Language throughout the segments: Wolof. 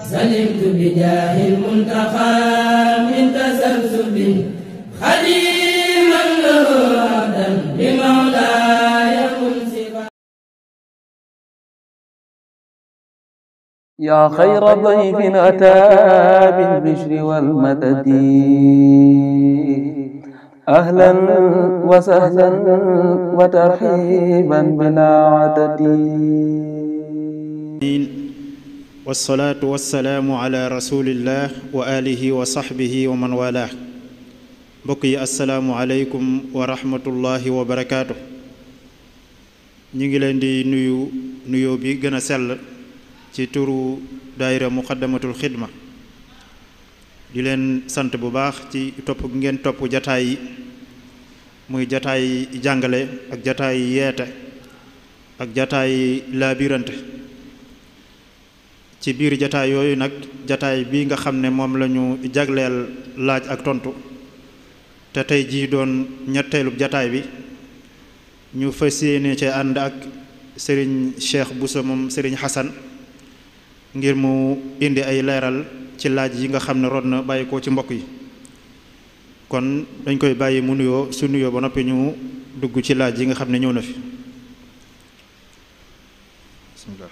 سلمت بجاه المنتقى من تسلسل خديما له عبدا بمولاي منصفا يا خير ضيف أتى بالبشر والمدد أهلا وسهلا وترحيبا بلا عدد والصلاة والسلام على رسول الله وآله وصحبه ومن والاه بقي السلام عليكم ورحمة الله وبركاته نيغي لين دي نيو بي گنا سل ci turu daayira muqaddamatul xidma di leen sant bu baax ci topp ngeen topp jataay yi muy jataay jàngale ak jataay yeete ak jataay laabirante ci biir jataay yooyu nag jataay bii nga xam ne moom lañu jagleel laaj ak tontu te tey jii doon ñetteelub jataay bi ñu fas yéene ci ànd ak sëriñ Cheikh Bousso moom sëriñ Xasan ngir mu indi ay leeral ci laaj yi nga xam ne rod na bàyyi ko ci mbokk yi kon dañ koy bàyyi mu nuyoo su nuyoo ba noppi ñu dugg ci laaj yi nga xam ne ñëw na fi bismillah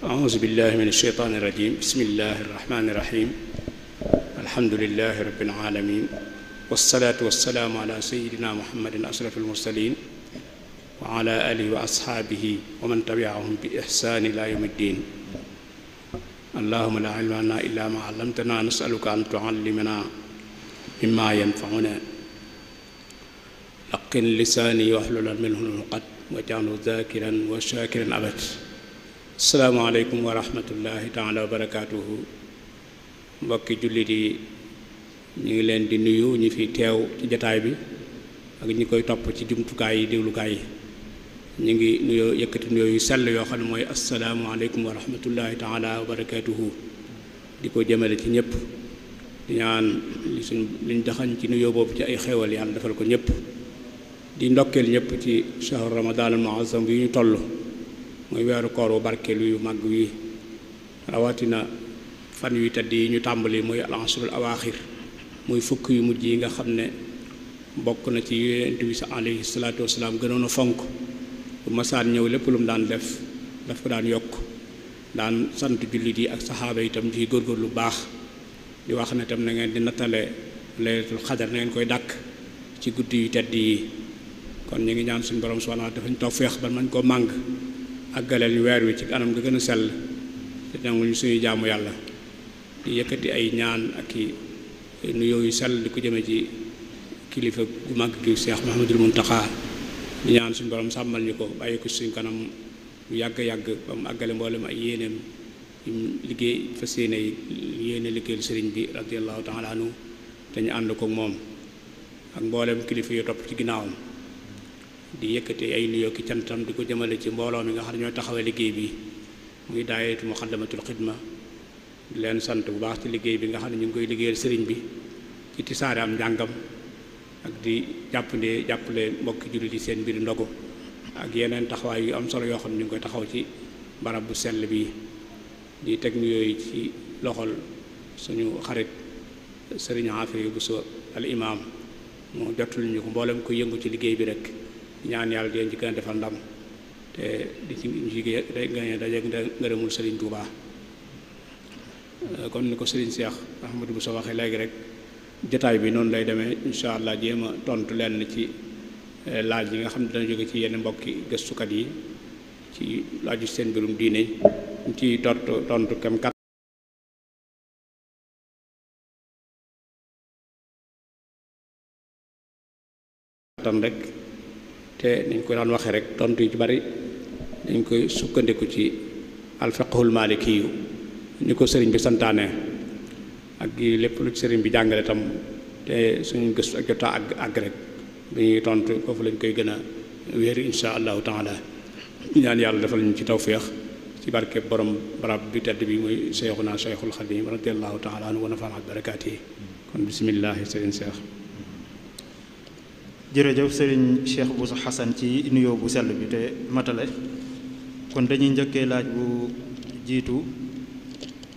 a'uuzu billahi min ash-shaytaani rajim bismillahi rahmaani rahim alhamdulillahi rabbil alamin wassalaatu wassalaamu ala sayyidina muhammadin ashrafil mursalin wa ala alihi wa ashaabihi wa man tabi'ahum bi ihsaan ila yawmi ddin allahumma la ilma lana illa ma 'allamtana nas'aluka an tu'allimana mimma yanfa'una laqin lisaani wahlul minhu al-uqad waj'alhu dhakiran wa shakiran abad assalaamu alaykum wa rahmatullahi ta'ala wa barakatuhu mbokki jullit yi ñu ngi leen di nuyu ñi fi teew ci jataay bi ak ñi koy topp ci jumtukaay yi déglukaay yi ñu ngi nuyoo yëkkati nuyoo yu sell yoo xam ne mooy asalaamualeykum wa rahmatullahi taala wa barakatuhu di ko jëmale ci ñëpp di ñaan liñ daxañ ci nuyoo boobu ci ay xéewal yàlla defal ko ñëpp di ndokkeel ñëpp ci shahru ramadan al muazzam bi ñu toll mooy weeru koor wu barkeelu yu màgg wi rawatina fan yu tedd yi ñu tàmbali mooy al ashrul awaaxir muy fukk yu mujj yi nga xam ne bokk na ci yonent bi alayhi salaatu wasalaam gënoon a fonk bu masaan ñëw lépp lu mu daan def daf ko daan yokk daan sant jullit yi ak saxaaba itam ci góorgóorlu lu baax di wax ne tam na ngeen di nattale laylatul xadar na ngeen koy dàkk ci guddi yu tedd yi kon ñu ngi ñaan suñu borom subhanahu wa ta'ala dafañ tawfeex ba mañ koo màng àggaleel ñu weer wi ci anam nga gën a sell te nangul ñu suñuy jaamu yàlla di yëkkati ay ñaan ak i nuyoo yu sell di ko jëme ci kilifa gu mag gi Cheikh Mouhamadoul Mountakha di ñaan suñu borom sàmmal ñu ko bàyyi ko suñ kanam lu yàgg-yàgg ba mu àggale mboolem ay yéeneem liggéey fas yéene liggéeyal sëriñ bi radiyallahu ta'ala anhu te ñu ànd ko moom ak mboolem kilifa yu topp ci ginnaawam di yëkkati ay nuyoo ki cantam di ko jëmale ci mbooloo mi nga xam ne ñooy taxawee liggéey bi muy daayiratu muqaddamatul xidma di leen sant bu baax ci liggéey bi nga xam ne ñu ngi koy liggéeyal sëriñ bi ci tisaare am njàngam ak di jàppale mbokki jullit yi seen mbiri ndogu ak yeneen taxawaay yu am solo yoo xam ne ñu ngi koy taxaw ci barab bu sell bi di teg nu yooyu ci loxol suñu xarit sëriñ Afia Bousso al imam mu jotul ñu ko mboolem ko yëngu ci liggéey bi rek ñaan yàlla di leen ci gën a defal ndam te di ci daje ngërëmul sëriñ Touba kon ni ko sëriñ Cheikh Ahmadou Bousso waxee léegi rek jotaay bi noonu lay demee incha allah jéem a tontu lenn ci laaj yi nga xam ne dana jóge ci yenn mbokki gëstukat yi ci laaju seen mbirum diine ñu ci tontu kem kattan rek te niñ ko daan waxee rek tontu yi ci bari dañ koy sukkandiku ci alfiqhul maliki yu ni ko sëriñ bi santaane ak gi lépp lu ci sëriñ bi jàngale tam te suñu gëstu ak jota àgg rek bi ñuy tontu foofu lañ koy gën a wéer insha allahu taala ñaan yàlla defal ñu ci tawféex ci barke borom barab bi tedd bi muy Cheikhuna Cheikhul Khadim radiyallahu taala anhu wa nafa'ana bi barakaatihi kon bismillahi sëriñ Cheikh. jërëjëf sëriñ Cheikh Bousso Xasan ci nuyoo bu sell bi te matale kon dañuy njëkkee laaj bu jiitu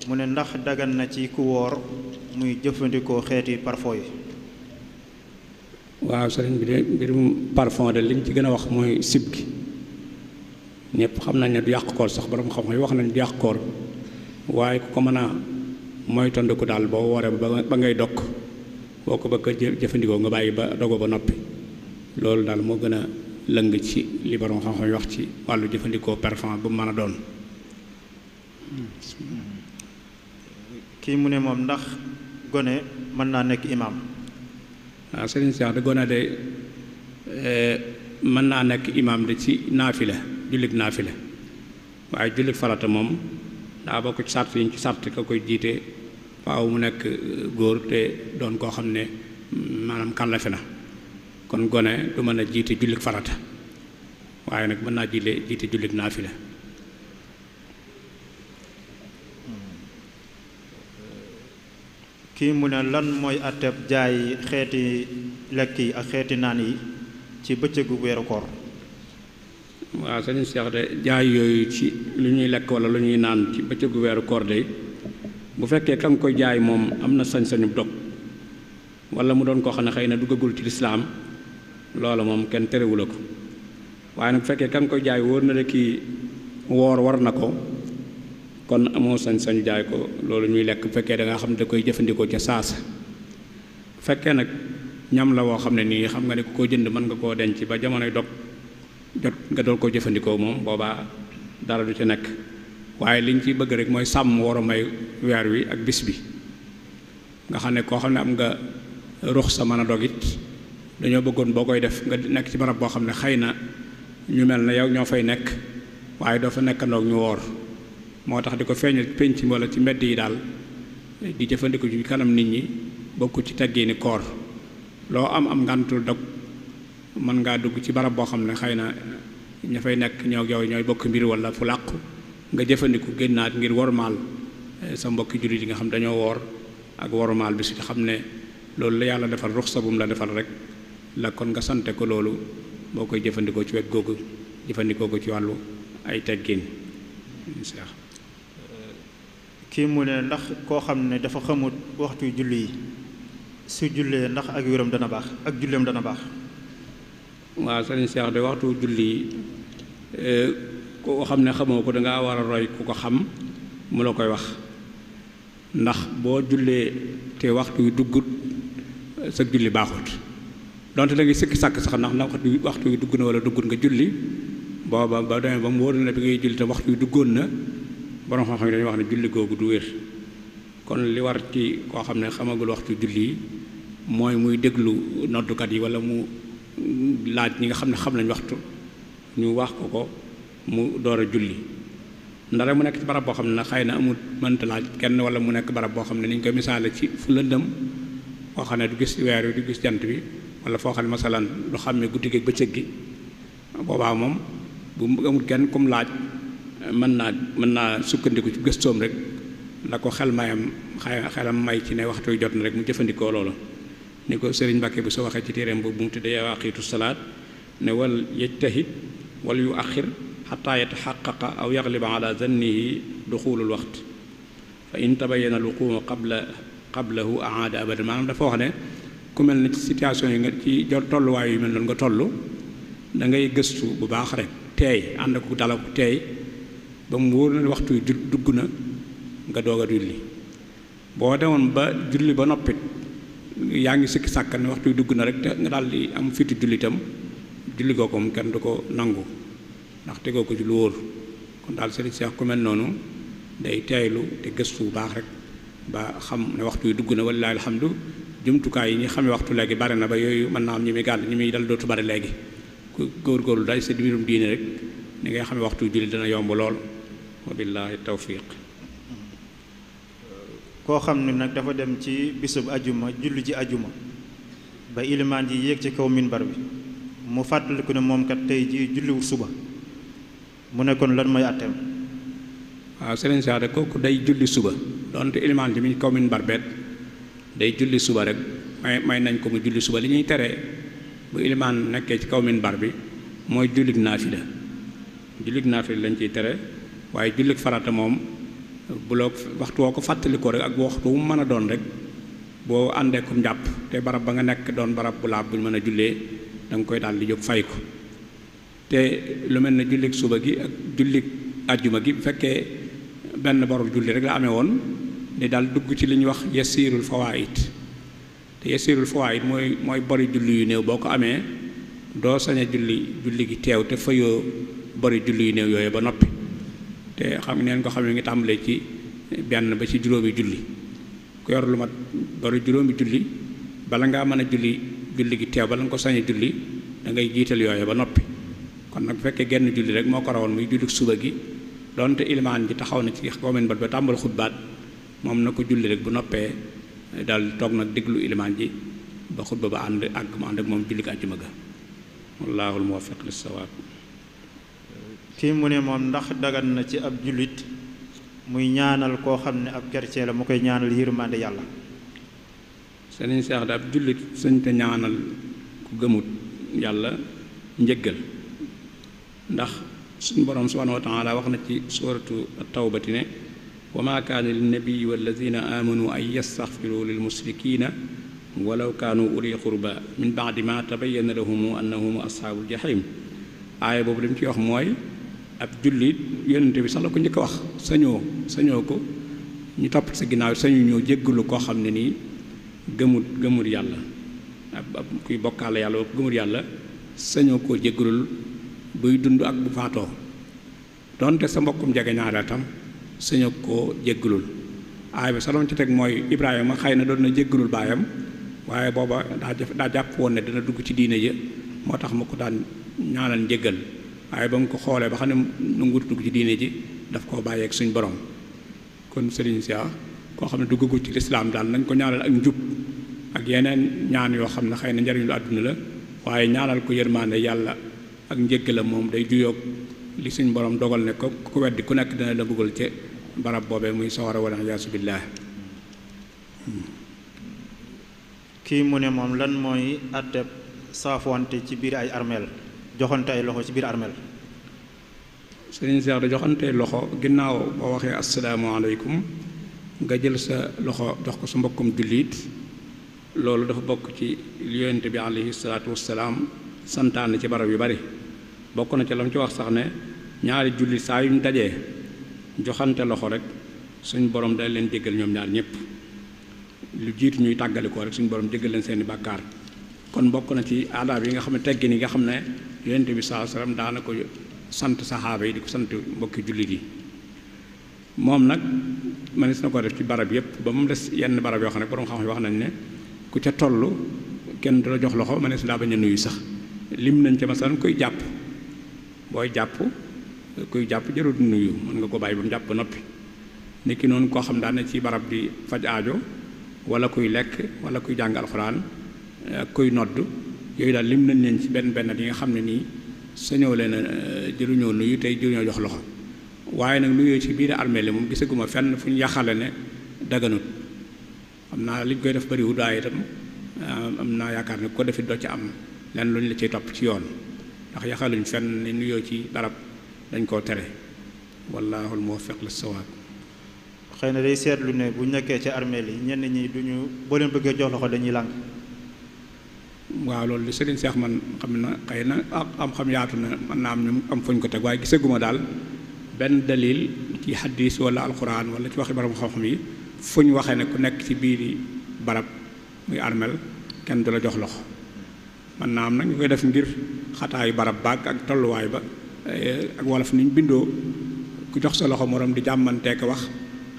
mu ne ndax dagan na ci ku woor muy jëfandikoo xeeti parfum yi. waaw sëriñ bi de mbirum parfum de liñ ci gën a wax mooy sib gi ñëpp xam nañ ne du yàq koor sax borom xam-xam yi wax nañ du yàq koor waaye ku ko mën a moytandiku daal boo wooree ba ngay dog boo ko bëgg a jëfandikoo nga bàyyi ba dogo ba noppi loolu daal moo gën a lëng ci li borom xam-xam yi wax ci wàllu jëfandikoo parfum bu mu mën a doon. kii mu ne moom ndax gone mën naa nekk imaam. waaw sëriñ Cheikh de gone de mën naa nekk imaam de ci naafila jullit naafila waaye jullit farata moom daa bokk ci sart yi ñu ci sart ka koy jiite faaw mu nekk góor te doon koo xam ne maanaam kàllafe na kon gone du mën a jiite jullit farata waaye nag mën naa jiite jullit naafila. kii mu ne lan mooy àtteb jaay xeeti lekk yi ak xeeti naan yi ci bëccëgu weeru koor. waaw sëñ Cheikh de jaay yooyu ci lu ñuy lekk wala lu ñuy naan ci bëccëgu weeru koor de bu fekkee ka nga koy jaay moom am na sañ-sañu dog wala mu doon koo xam ne xëy na duggagul ci lislaam loola moom kenn terewula ko waaye nag bu fekkee ka nga koy jaay wóor na de kii woor war na ko kon amoo sañ-sañu jaay ko loolu ñuy lekk bu fekkee da nga xam ne da koy jëfandikoo ca saasa bu fekkee nag ñam la woo xam ne nii xam nga ne ku ko jënd mën nga koo denc ba jamonoy dog jot nga dool koo jëfandikoo moom boobaa dara du ca nekk waaye liñ ciy bëgg rek mooy sàmm war a may weer wi ak bis bi nga xam ne koo xam ne am nga rux sa mën a dog it dañoo bëggoon boo koy def nga nekk ci barab boo xam ne xëy na ñu mel ne yow ñoo fay nekk waaye doo fa nekkandoog ñu woor moo tax di ko feeñal penc wala ci mbedd yi daal di jëfandiku ci kanam nit ñi bokku ci teggee ni koor loo am ngantul dog mën ngaa dugg ci barab boo xam ne xëy na ña fay nekk ñoo yow ñooy bokk mbir wala fu làqu nga jëfandiku génnaat ngir wormaal sa mbokki jullit yi nga xam dañoo woor ak wormaal bi su xam ne loolu la yàlla defal ruxsa bu mu la defal rek la kon nga sante ko loolu boo koy jëfandikoo ci wet googu jëfandikoo ko ci wàllu ay teggin. kii mu ne ndax koo xam ne dafa xamut waxtu julli yi su jullee ndax ak wéram dana baax ak julleem dana baax. waaw sëriñ Cheikh de waxtu julli koo xam ne xamoo ko dangaa war a roy ku ko xam mu la koy wax ndax boo jullee te waxtu wi duggut sa julli baaxut donte da ngay sikki sàkk sax ndax waxtu wi dugg na wala duggut nga julli booba ba demee ba mu wóor na bi ngay julli te waxtu wi duggoon na borom xam-xam yi dañuy wax ne julli googu du wér kon li war ci koo xam ne xamagul waxtu julli yi mooy muy déglu noddukat yi wala mu laaj ñi nga xam ne xam nañ waxtu ñu wax ko mu door a julli ndara mu nekk ci barab boo xam ne xëy na amul mënta laaj kenn wala mu nekk barab boo xam ne ni ñu koy misaale ci fu lëndëm foo xam ne du gis weer wi du gis jant bi wala foo xam ne masalan du xàmmee guddi gi ak bëccëg gi boobaa moom bu amul kenn kum laaj mën naa sukkandiku ci gëstoom rek la ko xelam may ci ne waxtu wi jot na rek mu jëfandikoo loolu ni ko Sëriñ Mbàkke bu soo waxee ci téereem boobu mu tuddee waaqiitu salaat ne wal yajtahid wal yu axir xataa yataxaqaqa aw yagliba ala zannihi duxulul waxt fa in tabayana luquuma qablahu aada abadan maanaam dafa wax ne ku mel ne ci situation yi nga ci tolluwaay yu mel noonu nga toll da ngay gëstu bu baax rek teey ànd ko dala ko teey ba mu wóor na waxtu wi dugg na nga doog a julli boo demoon ba julli ba noppit yaa ngi sikki sàkka ne waxtu wi dugg na rek te nga daal di am fitu julli itam julli goo ko moom kenn du ko nangu ndax tegoo ko ci lu wóor kon daal sëriñ Cheikh ku mel noonu day teeylu te gëstu bu baax rek ba xam ne waxtu wi dugg na wallaahi alhamdu jumtukaay yi ñi xamee waxtu léegi bari na ba yooyu mën naa am ñi muy gàll ñi muy dal dootu bari léegi ku góorgóorlu daal sa mbirum diine rek ni ngay xamee waxtu julli dana yomb lool wa billaahi tawfiq. koo xam ne nag dafa dem ci bisub ajuma julli ji ajuma ba ilimaan ji yéeg ci kaw minbar bi mu fàttaliku ne moom kat tey ji julliwu suba mu ne kon lan mooy àtteem. waaw sëriñ Saada kooku day julli suba donte ilimaan ji mi kaw minbar beet day julli suba rek may nañ ko mu julli suba li ñuy tere bu ilimaan nekkee ci kaw minbar bi mooy jullit naafila lañ ciy tere waaye jullik farata moom bu la waxtu woo ko fàttalikoo rek ak waxtu wu mu mën a doon rek boo àndee ko njàpp te barab ba nga nekk doon barab bu laab bu ñu mën a jullee da nga koy daal di jóg fay ko. te lu mel ne jullik suba gi ak jullik àjjuma gi bu fekkee benn borom julli rek la amee woon di daal dugg ci li ñuy wax yasiirul fawaid te yasiirul fawaid mooy bori julli yu néew boo ko amee doo sañ a julli gi teew te fayoo bori julli yu néew yooyu ba noppi. te xam neen ko xam ne ngi tàmbalee ci benn ba ci juróomi julli ku yor lu mat bari juróomi julli bala ngaa mën a julli gi teew bala nga ko sañ a julli da ngay jiital yooyu ba noppi. kon nag bu fekkee genn julli rek moo ko rawoon muy julli suba gi donte ilimaan ji taxaw na ci commune ba tàmbal xutbaat moom na ko julli rek bu noppee daal toog nag déglu ilimaan ji ba xutba ba ànd ak moom julli àjjuma ga wallaahul muwaffiq lis-sawaab. kii mu ne moom ndax dagan na ci ab jullit muy ñaanal koo xam ne ab chrétien la mu koy ñaanal yërmande yàlla. Sëriñ Seex da ab jullit sëñ te ñaanal ku gëmut yàlla njëggal ndax suñu borom subhaanahu wa taala wax na ci suuratu at-tawbati ne wa maa kaana linnabiyyi wallazina aamanu an yastaxfiru lil mushrikiina walaw kaanu uli qurba min baadi ma tabayyana lahum annahum ashaabul jaxiim. aaya boobu li mu ci wax mooy ab jullit yonente bi sax la ko njëkk a wax sañoo ko ñu topp sa ginnaaw sañu ñoo jéggalu koo xam ne nii gëmul yàlla ab kuy bokkaale yàlla ba gëmul yàlla sañoo koo jéggalul buy dund ak bu faatoo donte sa mbokkum jege ñaareel tam sañoo koo jéggalul. aay bi saloon ci teg mooy Ibrahima xëy na doon na jéggalul baayam waaye booba daa jàpp woon ne dina dugg ci diine ja moo tax ma ko daan ñaanal njéggal waaye ba mu ko xoolee ba xam ne nanguut dugg ci diine ji daf koo bàyyeeg suñ borom. kon Serigne Cheikh koo xam ne duggagut ci lislaam daal nañ ko ñaanal ak njub ak yeneen ñaan yoo xam ne xëy na njariñu àdduna la waaye ñaanal ko yërmaande yàlla ak njéggalam moom day juyoog li suñ borom dogal ne ko ku weddi ku nekk dina la bëggal ci barab boobee muy sawara wala yaasu billaah. kii mu ne moom lan mooy àtteb saafonte ci biir ay armeel joxante ay loxo ci biir armeel. Sëriñ Seex da joxante loxo ginnaaw boo waxee asalaamaaleykum nga jël sa loxo jox ko sa mbokkum jullit loolu dafa bokk ci yonent bi alayhi salaatu wassalaam santaane ci barab yu bari bokk na ci la mu ci wax sax ne ñaari jullit saa yuñ dajee joxante loxo rek suñ borom day leen jéggal ñoom ñaar ñëpp lu jiitu ñuy tàggalikoo rek suñu borom jéggal leen seeni bàkkaar. kon bokk na ci aadaab yi nga xam ne teggin yi nga xam ne yonent bi sallallahu alayhi wasallam daana ko sant saxaaba yi di ko sant mbokki jullit yi. moom nag mënees na ko def ci barab yëpp ba mu des yenn barab yoo xam ne borom xam-xam wax nañ ne ku ca toll kenn du la jox loxo mënees laa bañ a nuyu sax lim nañ ca masalan kuy jàpp booy jàpp kuy jàpp jarul nuyu mën nga ko bàyyi ba mu jàpp noppi. niki noonu koo xam daane ci barab di faj aajo wala kuy lekk wala kuy jàng alxuraan kuy nodd yooyu daal lim nañ leen ci benn yi nga xam ne nii sañoo leen jëruñoo nuyu tey jëruñoo jox loxo. waaye nag nuyoo ci biir armée li moom gisaguma fenn fu ñu yaxale ne daganut xam naa liñ koy def bariwul waaye itam am naa yaakaar ne ko defit doo ci am lenn lu ñu la ciy topp ci yoon ndax yaxaluñ fenn ne nuyoo ci darab dañ koo tere wallaahul muwaffiq lis-sawaab. xëy na day seetlu ne bu nekkee ci armée li ñenn ñi duñu boo leen bëggee jox loxo dañuy lànk. waaw loolu li Serigne Cheikh man xam na xëy na am xam yaatu na mën naa am ñu am fuñ ko teg waaye gisaguma daal benn dalil ci hadis wala alquran wala ci waxi borom xam-xam yi fu ñu waxee ne ku nekk ci biiri barab muy armel kenn du la jox loxo man naa am nag ñu koy def ngir xataayu barab baag ak tolluwaay ba ak wolof ni ñu bindoo ku jox sa loxo morom di jàmmanteek wax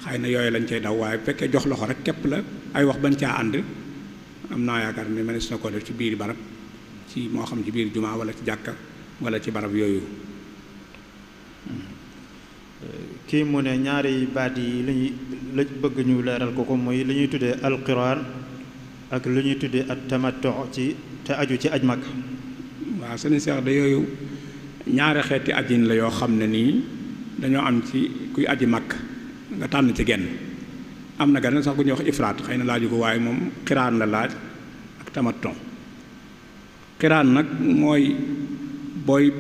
xëy na yooyu lañ cay daw waaye bu fekkee jox loxo rek képp la ay wax bañ caa ànd am naa yaakaar ne mënees na ko def ci biiri barab ci moo xam ci biir jumaa wala ci jàkka wala ci barab yooyu. kii mu ne ñaari baat yi la bëgg ñu leeral ko mooy li ñuy tuddee alquran ak li ñuy tuddee at tamattu ci te aju ci aj mag. waaw sëñ Cheikh da yooyu ñaari xeeti ajin la yoo xam ne nii dañoo am ci kuy aji mag nga tànn ci genn am na genn sax ku ñuy wax ifraat xëy na laaju ko waaye moom xiraan la laaj ak tamattu. xiraan nag mooy booy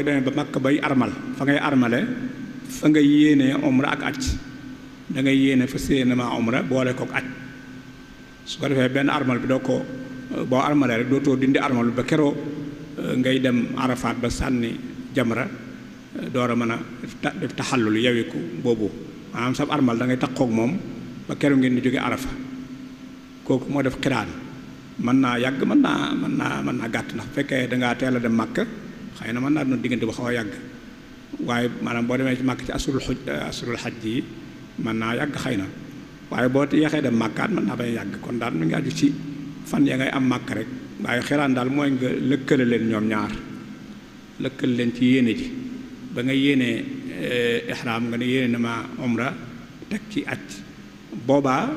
demee ba Makka bay armal fa ngay armale fa nga yéene umra ak aj da ngay yéene fa séene ma umra boole kook aj su ko defee benn armal bi doo ko boo armalee rek dootoo dindi armal bi ba keroo ngay dem Arafat ba sànni jamra door a mën a def taxallul yewiku boobu maanaam sab armal da ngay takkook moom ba keroo ngeen di jóge Arafa kooku moo def xiraan mën naa yàgg mën naa gàtt ndax fekkee dangaa teel a dem Màkka xëy na mën naa doon diggante bu xaw a yàgg waaye maanaam boo demee ci Màkka ci asurul xaj yi mën naa yàgg xëy na waaye boo yeexee dem Màkkaat mën naa bañ a yàgg kon daal mi ngi aju ci fan ya ngay am Màkka rek waaye xiraan daal mooy nga lëkkale leen ñoom ñaar lëkkale leen ci yéene ji ba nga yéenee ihraam nga ne yéene na ma umra teg ci aj boobaa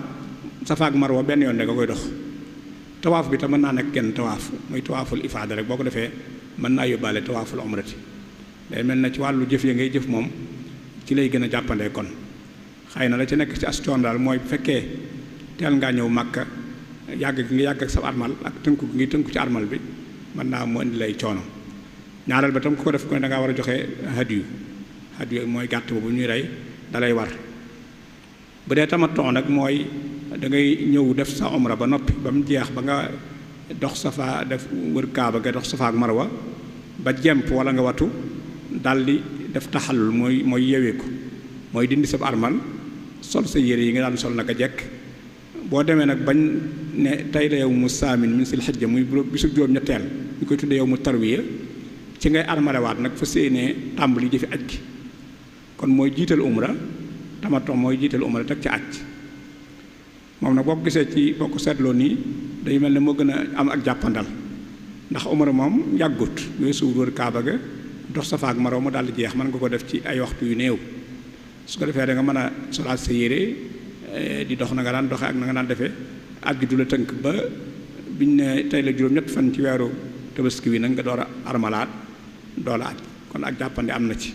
Safa ak Marwa benn yoon rek nga koy dox tawaaf bi tam mën naa nekk genn tawaaf muy tawaaful ifaada rek boo ko defee mën naa yóbbaale tawaaful umrati day mel na ci wàllu jëf ya ngay jëf moom ci lay gën a jàppandee kon xëy na la ci nekk ci as coon daal mooy bu fekkee teel ngaa ñëw Màkka yàgg gi nga yàgg ak sa armal ak tënku gi ngi tënku ci armal bi mën naa mu indi lay coono ñaareel ba tam ku ko def ko ne da ngaa war a joxe hadiyu mooy gàtt boobu ñuy rey dalay war bu dee tamattu nag mooy da ngay ñëw def sa umra ba noppi ba mu jeex ba nga dox Safa def wër Kaaba nga dox Safa ak Marwa ba jemp wala nga watu daldi def taxallul mooy yeweeku mooy dindi sa armal sol sa yére yi nga daan sol naka jekk boo demee nag bañ ne tey la yow mu saamin min sil xijja muy bisu juróom-ñetteel ñu koy tuddee yow mu tarwiya ci ngay armalewaat nag fa séenee tàmbali jëfi aj gi kon mooy jiital umra tamattu mooy jiital umra teg ci aj moom nag boo ko gisee ci boo ko seetloo nii day mel ne moo gën a am ak jàppandal ndax umra moom yàggut weesu wër Kaaba ga dox Safa ak Marwa mu daal di jeex mën nga ko def ci ay waxtu yu néew su ko defee da nga mën a solaat sa yére di dox na nga daan doxee ak na nga daan defee aj gi du la tënk ba biñ ne tey la juróom-ñett fan ci weeru tabaski wi nag nga door a armalaat doola aj kon ak jàppandi am na ci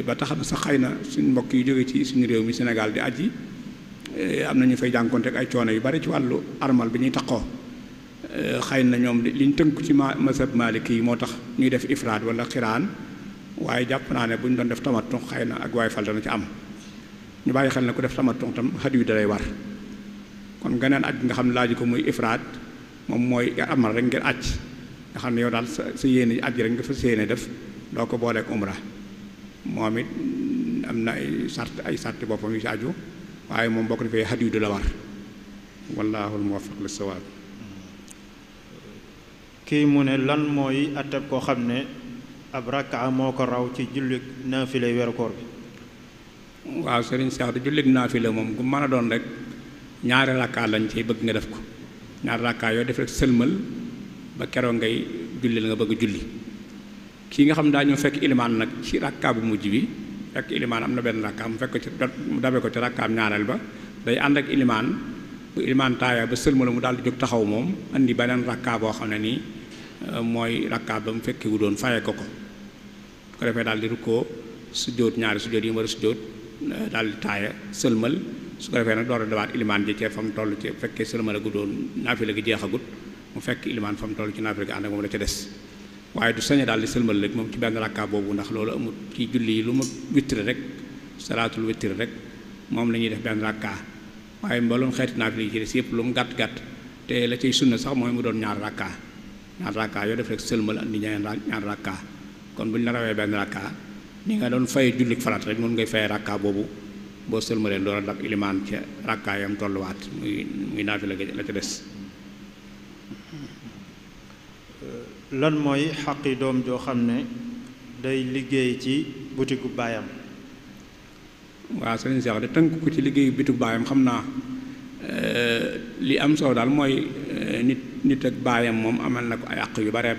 ba tax na sax xëy na suñ mbokk yi jóge ci suñu réew mi Sénégal di aji am na ñu fay jànkonte ak ay coono yu bari ci wàllu armal bi ñuy taxoo xëy na ñoom liñ tënku ci mazhab Maliki yi moo tax ñuy def ifraad wala xiraan waaye jàpp naa ne bu ñu doon def tamattu xëy na ak waay fal dana ci am ñu bàyyi xel ne ku def tamattu tam hadiyu dalay war kon geneen aj nga xam ne laaju ko muy ifraad moom mooy nga amal rek ngir aj nga xam ne yow daal sa yéene aj rek nga fa séene def doo ko booleek umra moom it am na ay sarti boppam yu ci aju waaye moom boo ko defee hadiyu du la war wallaahul muwaffiq lis sawaab kii mu ne lan mooy atteb koo xam ne ab rakka moo ko raw ci jullit naafile weeru koor bi waaw sëriñ Seex di jullit naafile moom gu mën a doon rek ñaari rakka lañ ciy bëgg nga def ko ñaari rakka yoo def rek sëlmal ba keroog ngay julli la nga bëgg julli kii nga xam daa ñëw fekk ilimaan nag ci rakka bu mujj bi fekk ilimaan am na benn rakka mu fekk ko ci mu dabe ko ci rakkaam ñaareel ba day ànd ak ilimaan bu ilimaan taaya ba sëlmal mu daal di jóg taxaw moom andi beneen rakka boo xam ne nii mooy rakka ba mu fekkee wu doon fayee ko ko defee daal di rukkoo sujjóot ñaari sujjóot yi mu war a sujjóot daal di taaya sëlmal su ko defee nag door a dawaat ilimaan ji cee fa mu toll ci fekkee sëlmal gu doon naafila gi jeexagut mu fekk ilimaan fa mu toll ci naafila gi ànd ak moom la ca des waaye du sañe daal di sëlmal rek moom ci benn rakka boobu ndax loolu amul ci julli yi lu ma wittiri rek salaatul wittiri rek moom la ñuy def benn rakka waaye mboolem xeeti naafila yi ci des yëpp lu mu gàtt-gàtt te la cay sunna sax mooy mu doon ñaar rakka yoo def rek sëlmal andi ñaar rakka kon bu ñu la rawee benn rakka ni nga doon fay jullik farat rek noonu ngay fay rakka boobu boo sëlmalee door a dab ilimaan ca rakka yam tolluwaat muy naafila la ca des lan mooy xaqi doom joo xam ne day liggéey ci butigu baayam waaw sëriñ Seex de tënk ko ci liggéeyu bitigu baayam xam naa li am solo daal mooy nit ak baayam moom amal na ko ay àq yu bare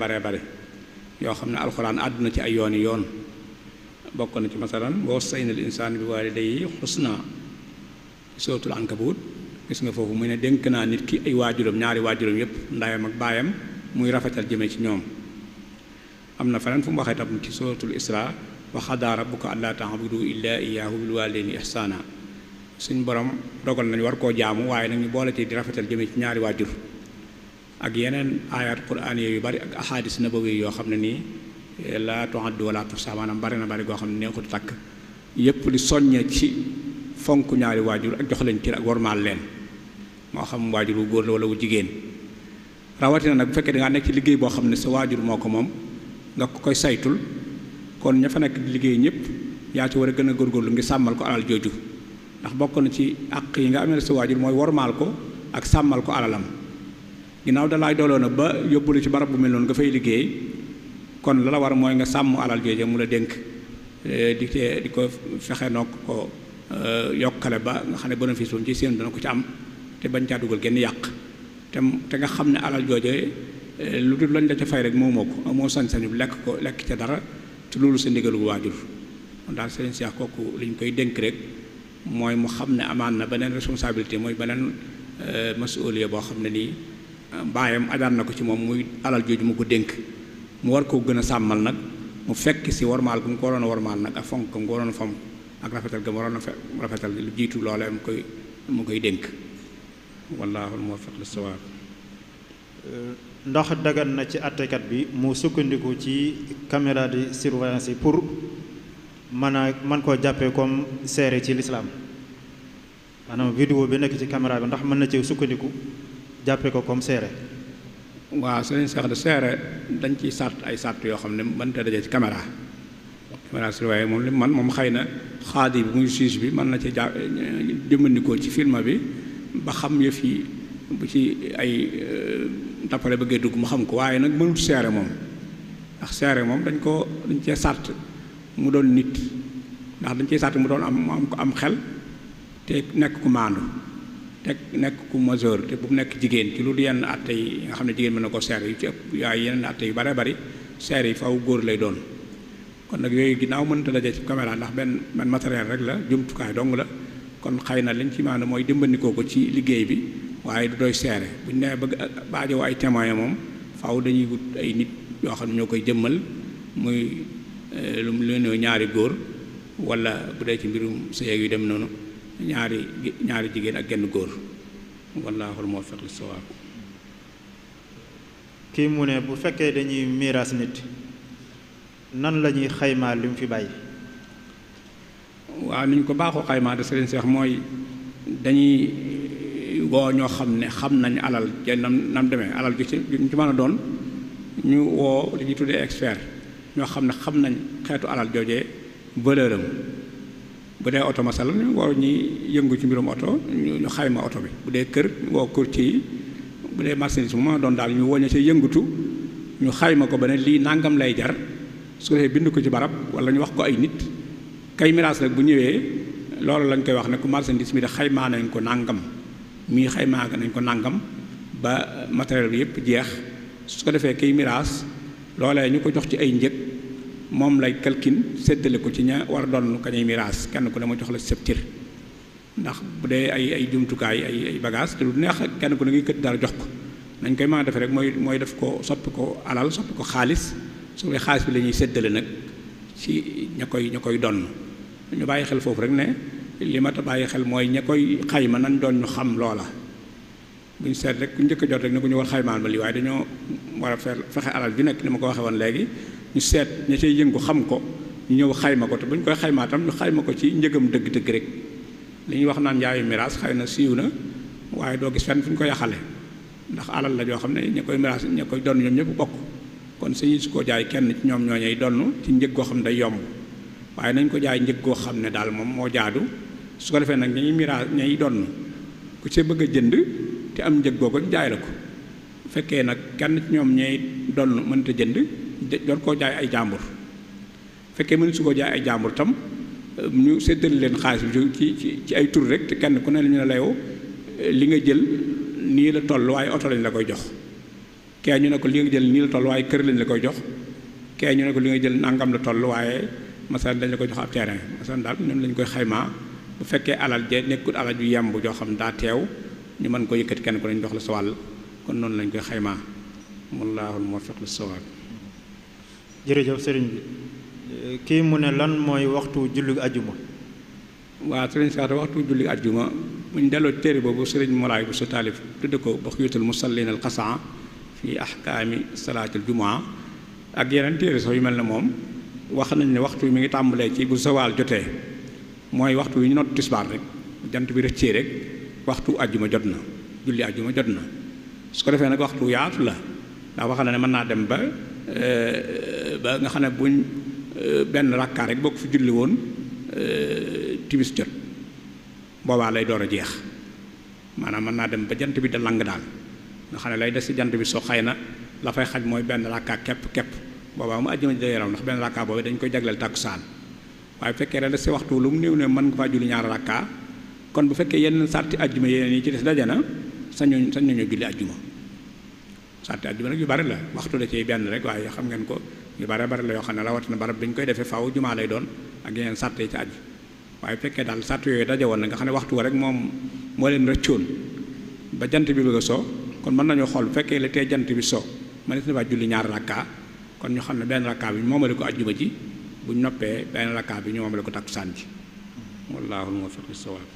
yoo xam ne alxuraan àdduna ci ay yoon bokk na ci masalan wa wassayna al insaana bi waalidayhi husna suratul ankabut gis nga foofu mu ne dénk naa nit ki ay waajuram ñaari waajuram yépp ndayam ak baayam muy rafetal jëme ci ñoom am na feneen fu mu waxee tam ci suratul isra wa qadaa rabbuka allaa ta'budu illaa iyyaahu bil waalidayni ihsaana suñ borom dogal nañu war koo jaamu waaye nag ñu boole ci di rafetal jëme ci ñaari waajur ak yeneen ayat quraan yu bari ak ahadis nabawi yoo xam ne nii laa tu'addu wa laa tuhsaa maanaam bari goo xam ne neexut takk yépp di soññee ci fonk ñaari waajur ak jox leen cër ak wormaal leen moo xam waajur wu góor la wala wu jigéen rawatina nag bu fekkee da ngaa nekk ci liggéey boo xam ne sa waajur moo ko moom nga ko koy saytul kon ña fa nekk di liggéey ñëpp yaa ci war a gën a góorgóorlu ngi sàmmal ko alal jooju ndax bokk na ci àq yi nga amee sa waajur mooy wormaal ko ak sàmmal ko alalam ginnaaw dalaay dooloo na ba yóbbulu ci barab bu mel noonu nga fay liggéey kon la la war mooy nga sàmm alal jooju mu la dénk di ko fexe noo ko yokkale ba nga xam ne bénéfice boobu ci seen dana ko ci am te bañ caa dugal genn yàq te nga xam ne alal jooje lu dul lañ la ca fay rek moomoo ko amoo sañ-sañu lekk ca dara te loolu sa ndigalu waajur kon daal sëriñ Cheikh kooku liñ koy dénk rek mooy mu xam ne amaan na beneen responsabilité mooy beneen masuuliya boo xam ne nii baayam ajaan na ko ci moom muy alal jooju mu ko dénk mu war koo gën a sàmmal nag mu fekk si warmaal gu mu ko waroon a warmaal nag ak fonk ga mu ko waroon a fonk ak rafetal ga mu waroon a rafetal lu jiitu loolee mu koy dénk wallaahu al-muwaffiq lis-sawaab. ndax dagan na ci àttekat bi mu sukkandiku ci caméra de surveillance yi pour mën koo jàppee comme seere ci lislaam maanaam vidéo bi nekk ci caméra bi ndax mën na ci sukkandiku jàppee ko comme seere. waaw sëriñ Cheikh de seere dañ ciy sàrt ay sàrt yoo xam ne mënta dajee ci caméra surveillé moom li man moom xëy na xaadi bi muy juge bi mën na ci jëmmandikoo ci film bi ba xam yëf yi bu ci ay tappale bëggee dugg mu xam ko waaye nag mënut seere moom ndax seere moom dañ cee sàrt mu doon nit ndax dañ cee sàrt mu doon am xel te nekk ku maandu te nekk ku majeur te bu mu nekk jigéen ci loolu yenn atte yi nga xam ne jigéen mën na ko seere yu ci ëpp yaay yeneen atte yu bare bari seere yi faw góor lay doon kon nag yooyu ginnaaw mënta daje ci caméra ndax benn matériel rek la jumtukaay dong la kon xëy na liñ ci maanaam mooy dimbandikoo ko ci liggéey bi waaye du doy seere bu ñu nee bëgg baajoo ay témoin moom faaw dañuy wut ay nit yoo xam ne ñoo koy jëmmal muy lu leen ñaari góor wala bu dee ci mbirum sëyeeg yu dem noonu ñaari jigéen ak genn góor wallaahu al-muwaffiq lis-sawaab. kii mu ne bu fekkee dañuy miiras nit nan la ñuy xaymaa li mu fi bàyyi. waaw ni ñu ko baaxoo xaymaa de sëriñ Cheikh mooy dañuy woo ñoo xam ne xam nañ alal ja nam demee alal ju ci mën a doon ñu woo li ñuy tuddee expert ñoo xam ne xam nañ xeetu alal joojee valeur am bu dee oto masal ñu woo ñi yëngu ci mbirum oto ñu xayma oto bi bu dee kër woo courtier yi bu dee marchandise mu mën a doon daal ñu woo ña ca yëngatu ñu xayma ko ba ne lii nangam lay jar su ko defee bind ko ci barab wala ñu wax ko ay nit kay miraas nag bu ñëwee loolu lañ koy wax ne ku marchandise mi de xaymaa nañ ko nangam mii xaymaa nañ ko nangam ba matériel bi yëpp jeex su ko defee kay miraas loolee ñu ko jox ci ay njëg moom lay kalkin séddale ko ci ña war a doon kañuy miraas kenn ku ne ma jox la sëb tir ndax bu dee ay jumtukaay ay bagage te lu neex kenn ku ne ngi kët dara jox ko nañ koy mën a defee rek mooy def ko soppi ko alal soppi ko xaalis su ko xaalis bi la ñuy séddale nag ci ña koy donn ñu bàyyi xel foofu rek ne li ma ta bàyyi xel mooy ña koy xayma nañ doon ñu xam loola bu ñu seet rek ku njëkk a jot rek ne ku ñu war xaymaan ba lii waaye dañoo war a fexe alal bi nekk ni ma ko waxee woon léegi ñu seet ña cay yëngu xam ko ñu ñëw xayma ko te bu ñu koy xaymaa tam ñu xayma ko ci njëgam dëgg-dëgg rek li ñuy wax naan njaayu miraas xëy na siiw na waaye doo gis fenn fu ñu ko yaxale ndax alal la joo xam ne ña koy miraas ña koy donn ñoom ñëpp bokk kon suñu su ko jaay kenn ci ñoom ñooñey donn ci njëg goo xam ne day yomb waaye nañ ko jaay njëg goo xam ne daal moom moo jaadu su ko defee nag ñañuy miraas ñay donn ku ci bëgg a jënd te am njëg goo ko jaay la ko bu fekkee nag kenn ci ñoom ñay donn mënta jënd doon koo jaay ay jàmbur fekkee mënu su ko jaay ay jàmbur tam ñu séddale leen xaalis bi ci ay tur rek te kenn ku ne ñu ne layoo li nga jël nii la toll waaye oto lañ la koy jox kee ñu ne ko li nga jël nii la toll waaye kër lañ la koy jox kee ñu ne ko li nga jël nangam la toll waaye masalan dañ la koy jox ab terrain masalan daal ñun lañ koy xaymaa bu fekkee alal je nekkul alal ju yemb joo xam daa teew ñu mën ko yëkkati kenn ko lañ jox la sa wàll kon noonu lañ koy xaymaa wallaahul muwaffiq lis-sawaab. jërëjëf sëriñ bi kii mu ne lan mooy waxtu julli ajjuma. waaw sëriñ Saata waxtu julli ajjuma bu ñu delloo téere boobu sëriñ Moulay bu sa taalif tudde ko Bughyatul Musallin al-Qasaa fi ahkaami salaatil jumaa ak yeneen téere sax yu mel ne moom wax nañ ne waxtu mi ngi tàmbalee ci bu zawaal jotee mooy waxtu wi ñu noot tisbaar rek jant bi rëccee rek waxtu àjjuma jot na julli àjjuma jot na su ko defee nag waxtu yaatu la ndax wax na ne mën naa dem ba nga xam ne buñ benn rakkaa rek boo ko fi julli woon timis jot boobaa lay door a jeex maanaam mën naa dem ba jant bi da lang daal nga xam ne lay des ci jant bi soo xëy na la fay xaj mooy benn rakkaa képp boobaa mu àjjuma ji day yaram ndax benn rakkaa boobu dañ koy jagleel tàkkusaan waaye bu fekkee da des ci waxtu lu mu néew ne mën nga faa julli ñaari rakkaa kon bu fekkee yenn sarti àjjuma yeneen yi ci des daje na sañ nañoo julli àjjuma sarti àjjuma nag yu bari la waxtu da ciy benn rek waaye xam ngeen ko yu bari la yoo xam ne rawatina barab bi ñu koy defee faaw jumaa lay doon ak yeneen sart yi ci aju waaye bu fekkee daal sart yooyu daje woon na nga xam ne waxtu wa rek moom moo leen rëccoon ba jant bi bëgg a soo kon mën nañoo xool bu fekkee la tey jant bi soo mënees na faa julli ñaari rakkaa kon ñu xam ne benn rakkaa bi ñu moomale ko àjjuma ji bu ñu noppee benn rakkaa bi ñu moomale ko takkusaan ji wallaahu muwaffiq lis-sawaab.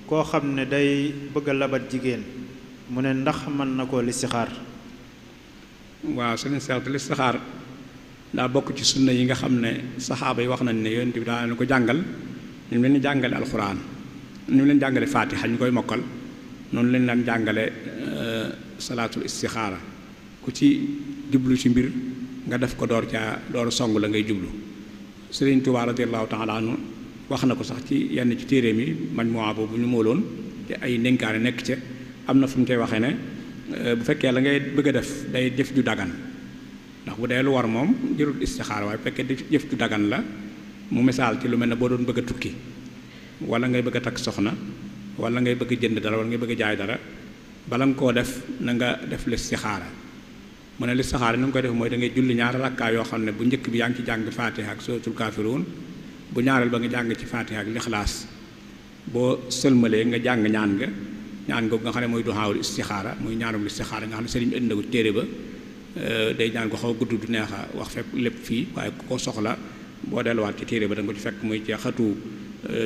koo xam ne day bëgg a labat jigéen mu ne ndax mën na koo listixaar. waaw sëñ Seex listixaar daa bokk ci sunna yi nga xam ne saxaaba yi wax nañ ne yonent bi daa leen ko jàngal ñu leen jàngale alxuraan ñu leen jàngale faatiha ñu koy mokkal noonu lañ leen jàngale salaatul istixaara ku ci jublu ci mbir nga def ko door song la ngay jublu. Sëriñ Tuubaa radiyallaahu taala anhu wax na ko sax ci yenn ci téere mi majmuwa boobu ñu mooloon te ay ndénkaane nekk ca am na fu mu koy waxee ne bu fekkee la ngay bëgg a def day jëf ju dagan ndax bu dee lu war moom jërul istixaara waaye bu fekkee jëf ju dagan la mu misaal ci lu mel ne boo doon bëgg a tukki wala ngay bëgg a takk soxna wala ngay bëgg a jënd dara wala ngay bëgg a jaay dara bala nga koo def na nga def listixaara mu ne listixaara ni nga koy def mooy da ngay julli ñaari rakkaa yoo xam ne bu njëkk bi yaa ngi ci jàng faatiha ak suratul kaafiruun bu ñaareel ba nga jàng ci faatiha ak lixlaas boo sëlmalee nga jàng ñaan googu nga xam ne mooy duhaawul istixaara muy ñaanul istixaara nga xam ne sëriñ bi indi na ko téere ba day ñaan ko xaw a gudd du neex a wax fépp lépp fii waaye ku ko soxla boo delluwaat ci téere ba da nga ko ci fekk muy ci xatu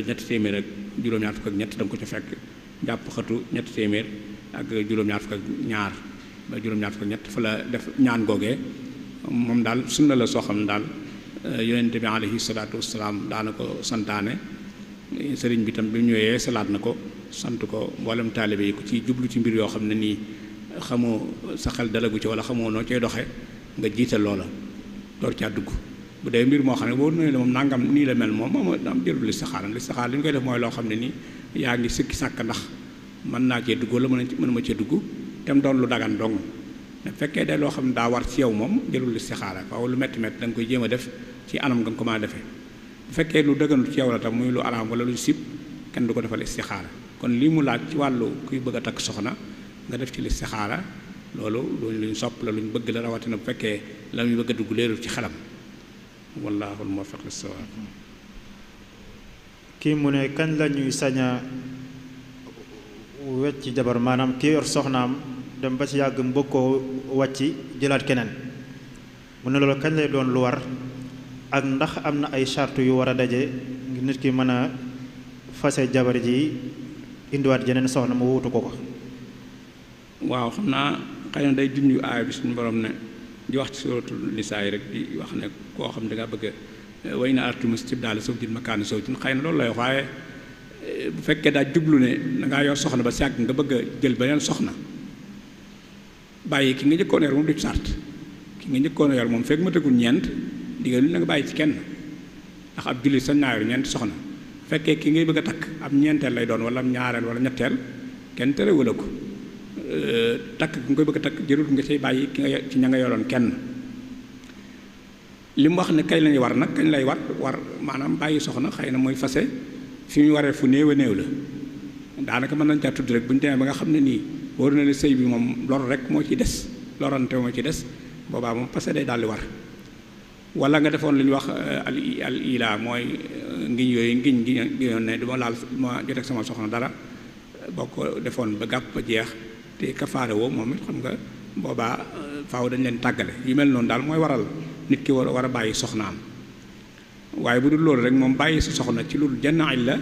ñetti téeméer ak juróom-ñaar fukk ak ñett da nga ko ci fekk jàpp xatu ñetti téeméer ak juróom-ñaar fukk ak ñaar ba juróom-ñaar fukk ak ñett fa la def ñaan googee moom daal sunna la soo xam ne daal yonente bi alayhi salaatu wasalaam daana ko santaane sëriñ bi tam bi ñëwee salaat na ko sant ko mboolem taalibe yi ku ci jublu ci mbir yoo xam ne nii xamoo sa xel dalagu ci wala xamoo noo cay doxe nga jiital loola door caa dugg bu dee mbir moo xam ne boo nee la moom nangam nii la mel moom am jërul listixaara li ñu koy def mooy loo xam ne nii yaa ngi sikki sàkk ndax mën naa cee dugg wala mënuma cee dugg tem doon lu dagan dong ne fekkee de loo xam ne daa war ci yow moom jërul listixaara waaw lu metti da nga koy jéem a def ci anam nga ko mën a defee bu fekkee lu dëgganul ci yow la tam muy lu araam wala lu sib kenn du ko defal istixaara kon lii mu laaj ci wàllu kuy bëgg a takk soxna nga def ci listixaara loolu luñ sopp la luñ bëgg la rawatina bu fekkee la muy bëgg a dugg leerul ci xelam wallaahu muwaffiq lis-sawaab. kii mu ne kañ la ñuy sañ a wecc jabar maanaam kii yor soxnaam dem ba ci yàgg mu bëgg koo wàcci jëlaat keneen mu ne loolu kañ lay doon lu war ak ndax am na ay charte yu war a daje ngir nit ki mën a fase jabar ji indiwaat jeneen soxna mu wuutu ko ko. waaw xam naa xëy na day junj aaya bi suñu borom ne di wax ci suratul nisaa yi rek di wax ne koo xam da nga bëgg a way na artum istibdaala zawjin makaana zawjin xëy na loolu lay wax waaye bu fekkee daa jublu ne da ngaa yor soxna ba sàgg nga bëgg a jël beneen soxna bàyyi ki nga njëkkoon yor moom du sart ki nga njëkkoon yor moom fekk ma tegul ñeent digal na nga bàyyi ci kenn ndax ab jullit sañ naa yor ñeent soxna fekkee ki ngay bëgg a takk ab ñeenteel lay doon wala am ñaareel wala ñetteel kenn terewul a ko takk nga koy bëgg a takk jërul nga say bàyyi ki nga ci ña nga yoroon kenn li mu wax ne kañ lañuy war nag kañ lay war maanaam bàyyi soxna xëy na mooy fase fi mu waree fu néew a néew la daanaka mën nañ caa tudd rek bu ñu demee ba nga xam ne nii wóor na ne sëy bi moom lor rek moo ci des lorante moo ci des boobaa moom fase day daal di war wala nga defoon lu ñuy wax al ila mooy ngiñ yooyu ngiñ ne du ma laal ma jot ak sama soxna dara boo ko defoon ba gàpp ba jeex te kafaare woo moom it xam nga boobaa faaw dañ leen tàggale yu mel noonu daal mooy waral nit ki war a bàyyi soxnaam waaye bu dul loolu rek moom bàyyi sa soxna ci lu jenn illa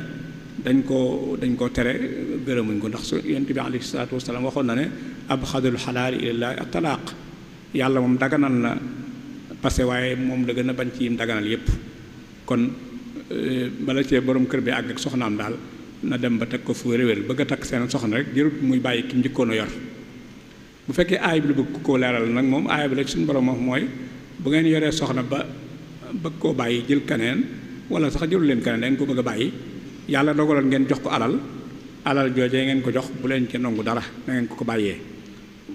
dañ koo tere gërëmuñ ko ndax su yonent bi alayhi salaatu wasalaam waxoon na ne abxadul xalaal ilallaahi at-talaaq yàlla moom daganal na parce que waaye moom la gën a bañ ci yim daganal yépp kon bala cee borom kër bi àgg ak soxnaam daal na dem ba teg ko fu wér-wér bëgg a takk seen soxna rek jërut muy bàyyi ki njëkkoon a yor. bu fekkee aay bi la bëgg koo leeral nag moom aay bi la suñu borom wax mooy bu ngeen yoree soxna ba bëgg koo bàyyi jël keneen wala sax jëlu leen keneen da ngeen ko bëgg a bàyyi yàlla dogaloon ngeen jox ko alal joojee ngeen ko jox bu leen ci nangu dara da ngeen ko bàyyee.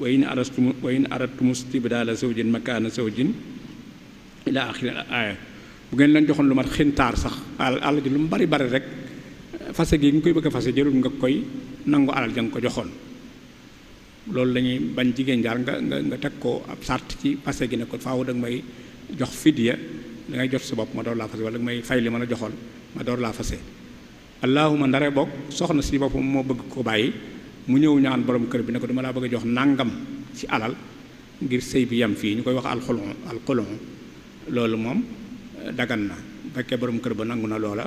wa in aradtum istibdaala zawjin makaana zawjin ila axiri aaya bu ngeen leen joxoon lu mat xintaar sax alal ji lu mu bari rek fase gi nga koy bëgg a fase jërul nga koy nangu alal ja nga ko joxoon. loolu lañuy bañ jigéen jaar nga teg ko ab sart ci fase gi ne ko faaw da nga may jox fidya da ngay jot sa bopp ma door laa fase wala da nga may fay li ma la joxoon ma door laa fase. allahuma ndare bokk soxna si boppam moo bëgg ko bàyyi mu ñëw ñaan borom kër bi ne ko dama laa bëgg a jox nàngam ci alal ngir sëy bi yam fii ñu koy wax alxulon loolu moom dagan na bu fekkee borom kër ba nangu na loola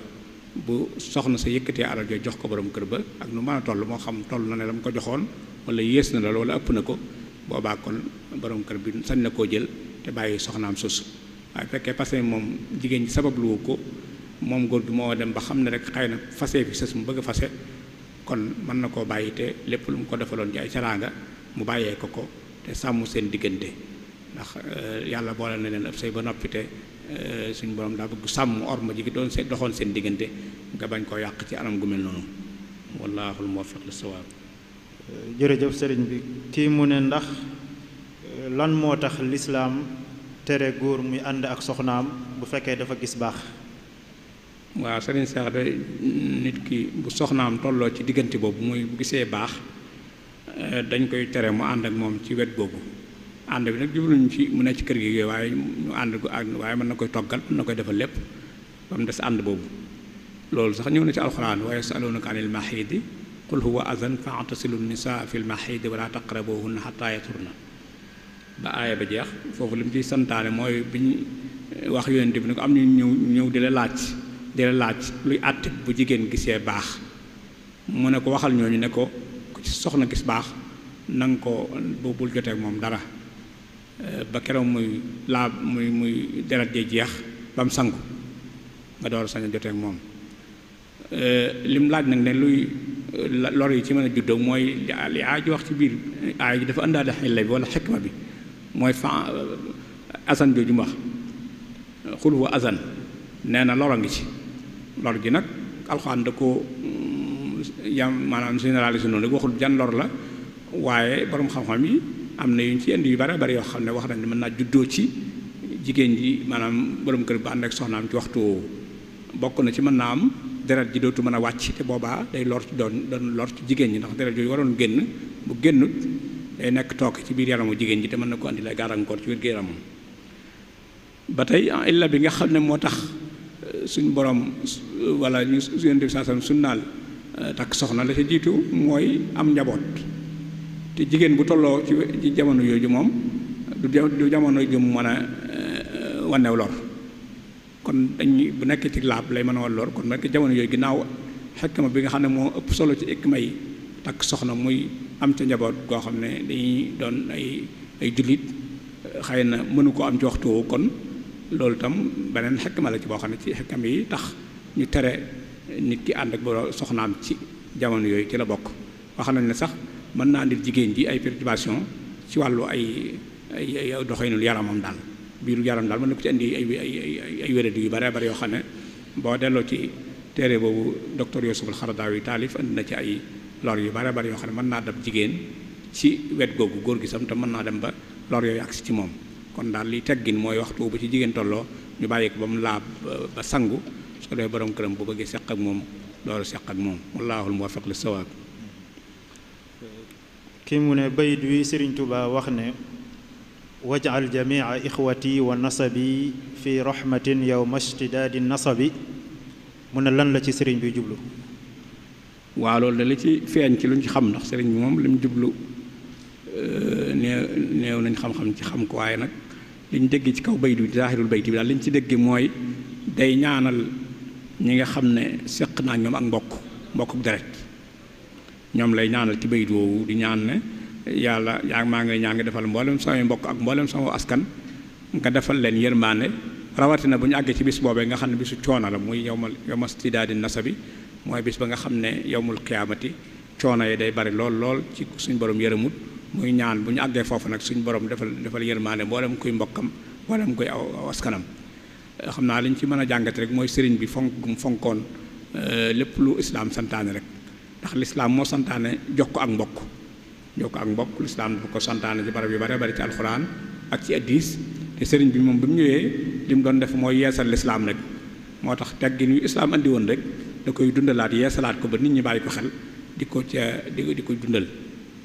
bu soxna sa yëkkatee alal jooy jox ko borom kër ba ak nu mën a toll moo xam toll na ne la mu ko joxoon wala yées na la wala ëpp na ko boobaa kon borom kër bi sañ na koo jël te bàyyi soxnaam sus. waaye fekkee parce que moom jigéen ñi sabablu ko moom góor gi moo dem ba xam ne rek xëy na fase fi sës mu bëgg a fase kon mën na koo bàyyi te lépp lu mu ko defaloon ci ay caraanga mu bàyyee ko te sàmm seen diggante ndax yàlla boole na leen ab sëy ba noppi te suñu borom daa bëgg sàmm orma ji doon doxoon seen diggante nga bañ koo yàq ci anam gu mel noonu wallaahul muwaffiq lis-sawaab. jërëjëf sëriñ bi kii mu ne ndax lan moo tax lislaam tere góor muy ànd ak soxnaam bu fekkee dafa gis baax. waaw sëriñ Seex de nit ki bu soxnaam tolloo ci diggante boobu muy bu gisee baax dañ koy tere mu ànd ak moom ci wet boobu ànd bi nag jubluñu ci mu ne ci kër gi yooyu waaye ñu ànd waaye mën na koy toggal mën na koy defal lépp ba mu des ànd boobu. loolu sax ñëw na ci alxuraan wa yasaluunaka anil maxiidi qul huwa azan fa'tasilu nisaa fil maxiidi wala taqrabuhunna xataa yaturna ba aaya ba jeex foofu li mu ciy santaane mooy bi ñu wax yonent bi ne ko am ñu ñëw di la laaj luy àtte bu jigéen gisee baax mu ne ko waxal ñooñu ne ko ku ci soxna gis baax na nga ko bul jotee ak moom dara ba keroog muy deret jee jeex ba mu sangu nga door sañ a jotee ak moom. lim laaj nag ne luy lor yi ci mën a juddoo mooy li aay ji wax ci biir aay ji dafa àndaale xilla bi wala xikma bi mooy azan jooju mu wax xul huwa azan nee na lor a ngi ci lor ji nag alxuraan da ko maanaam généralisé noonu rek waxul jan lor la waaye borom xam-xam yi am na yuñ ci indi yu bare bare yoo xam ne wax nañ ne mën naa juddoo ci jigéen ji maanaam borom kër ba ànd ak soxnaam ci waxtu woowu bokk na ci mën naa am deret ji dootu mën a wàcc te boobaa day lor ci doon lor ci jigéen ñi ndax deret yooyu waroon génn bu génnut day nekk toog ci biir yaramu jigéen ji te mën na ko andi lay gàllankoor ci biir yaramam. ba tey illa bi nga xam ne moo tax suñ borom wala ñu Yonent bi sallallahu alayhi wasallam sunnaal takk soxna la ca jiitu mooy am njaboot te jigéen bu tolloo ci jamono yooyu moom du jamono ju mu mën a wanew lor. kon dañuy bu nekkee ci laab lay mën a wal lor kon nekk jamono yooyu ginnaaw xikma bi nga xam ne moo ëpp solo ci xikma yi takk soxna muy am ca njaboot goo xam ne dañuy doon ay jullit xëy na mënu ko am ci waxtu woowu kon loolu itam beneen xikma la ci boo xam ne ci xikma yi tax ñu tere nit ki ànd ak boo soxnaam ci jamono yooyu ci la bokk. wax nañ ne sax mën naa andil jigéen ji ay perturbation ci wàllu ay doxalinul yaramam daal. biiru yaram daal mën na ko ci indi ay wéradi yu bare bare yoo xam ne boo delloo ci téere boobu docteur Youssouf al-Xaradaawi taalif andi na ci ay lor yu bare bare yoo xam ne mën naa dab jigéen ci wet googu góor gi sam te mën naa dem ba lor yooyu agsi ci moom. kon daal li teggin mooy waxtu bu ci jigéen tolloo ñu bàyyi ko ba mu laab ba sangu su ko defee borom këram bu bëggee seq ak moom loolu seq ak moom wallaahul muwaffiq lis-sawaab. kii mu ne bayit wi Sëriñ Tuubaa wax ne waj'al jamii'a ixwati wa nasabi fi rahmatin yawma ishtidaadi nasabi mu ne lan la ci sëriñ bi jublu. waaw loolu da li ci feeñ ci luñ ci xam ndax sëriñ bi moom li mu jublu néew nañ xam-xam ci xam ko waaye nag liñ dégg ci kaw bayt bi zaahirul bayt bi daal liñ ci dégg mooy day ñaanal ñi nga xam ne seq naa ñoom ak mbokk deret ñoom lay ñaanal ci bayt woowu di ñaan ne yàlla maa ngi ñaan nga defal mboolem samay mbokk ak mboolem sama askan nga defal leen yërmaane rawatina bu ñu àggee ci bis boobee nga xam ne bisu coono la muy yawma stidaadi nasabi mooy bis ba nga xam ne yawmul qiyaamati coono yi day bari lool ci suñ borom yërëmut muy ñaan bu ñu àggee foofu nag suñ borom defal yërmaande mboolem kuy mbokkam mboolem kuy aw askanam. xam naa liñ ci mën a jàngat rek mooy sëriñ bi fonkoon lépp lu islaam santaane rek ndax lislaam moo santaane jox ko ak mbokk lislaam dafa ko santaane ci barab yu bare bari ci alxuraan ak ci hadiis te sëriñ bi moom bi mu ñëwee li mu doon def mooy yeesal lislaam rek moo tax teggin yu islaam andi woon rek da koy dundalaat yeesalaat ko ba nit ñi bàyyi ko xel di ko dundal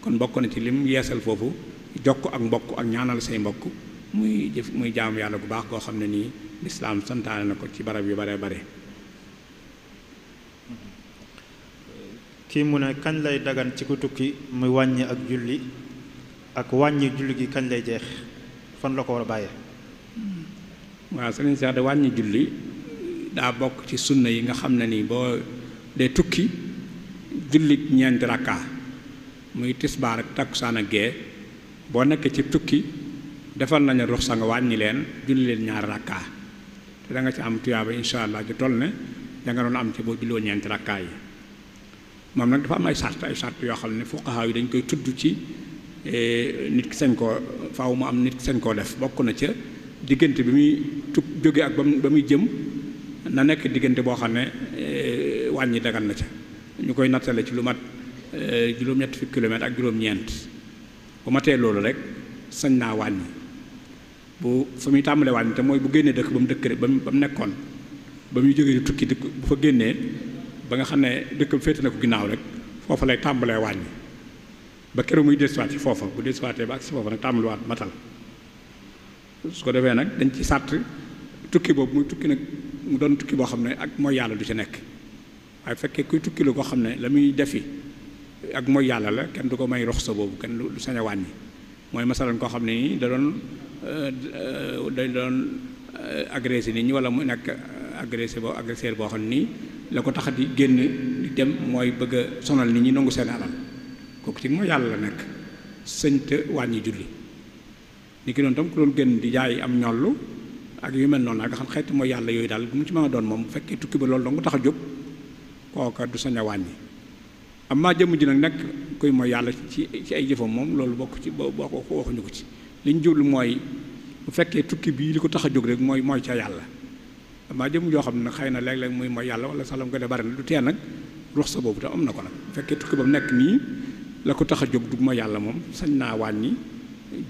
kon bokk na ci lim yeesal foofu jokk ak mbokk ak ñaanal say mbokk muy jaamu yàlla bu baax koo xam ne nii lislaam santaane na ko ci barab yu bare bare. kii mu ne kañ lay dagan ci ku tukki muy wàññi ak julli ak wàññi julli gi kañ lay jeex fan la ko war a bàyyee. waaw sëriñ Cheikh de wàññi julli daa bokk ci sunna yi nga xam ne nii boo dee tukki julli ñeenti rakka muy tisbaar ak takkusaan ak gee boo nekkee ci tukki defal nañu ruxsa nga wàññi leen julli leen ñaari rakka te da nga ci am tuyaaba insha allah ju toll ne da nga doon am ci boo julloo ñeenti rakka yi moom nag dafa am ay sart yoo xam ne fuqaha yi dañ koy tudd ci nit ki sañ koo faaw mu am nit ki sañ koo def bokk na ca diggante bi muy jóge ak ba muy jëm na nekk diggante boo xam ne wàññi dagan na ca ñu koy nattale ci lu mat juróom-ñetti fukki kilomètre ak juróom-ñeent bu matee loolu rek sañ naa wàññi bu fa muy tàmbalee wàññi te mooy bu génnee dëkk ba mu dëkk rek ba mu nekkoon ba muy jógee tukki dëkk bu fa génnee ba nga xam ne dëkk bi féete na ko ginnaaw rek foofa lay tàmbalee wàññi ba keroog muy desuwaat ci foofa bu desuwaatee ba ak si foofa nag tàmbaliwaat matal su ko defee nag dañ ci sàtt tukki boobu muy tukki nag mu doon tukki boo xam ne ak mooy yàlla du ci nekk waaye fekkee kuy tukki la koo xam ne la muy defi ak mooy yàlla la kenn du ko may rox sa boobu kenn du sañ a wàññi mooy masalan koo xam ne nii da doon agressé nit ñi wala mu nekk agresseur boo xam ne nii la ko tax di génn di dem mooy bëgg a sonal nit ñi nangu seen alal kooku ci mooy yàlla la nekk sëñte wàññi julli ni ki doon tam ku doon génn di jaay am ñollu ak yu mel noonu nga xam xeeti mooy yàlla yooyu daal bu mu ci mën a doon moom bu fekkee tukki ba loolu dong tax a jóg kooka du sañ a wàññi am maa jëmm ji nag nekk kuy mooy yàlla ci ay jëfam moom loolu bokk ci boo ko waxuñu ko ci li ñu jublu mooy bu fekkee tukki bii li ko tax a jóg rek mooy ca yàlla amaa jëmm joo xam ne xëy na léeg-léeg muy mooy yàlla wala salam ko de bari na du tee nag ruux sa boobu te am na ko nag bu fekkee tukki ba mu nekk nii la ko tax a jóg dug mooy yàlla moom sañ naa wàññi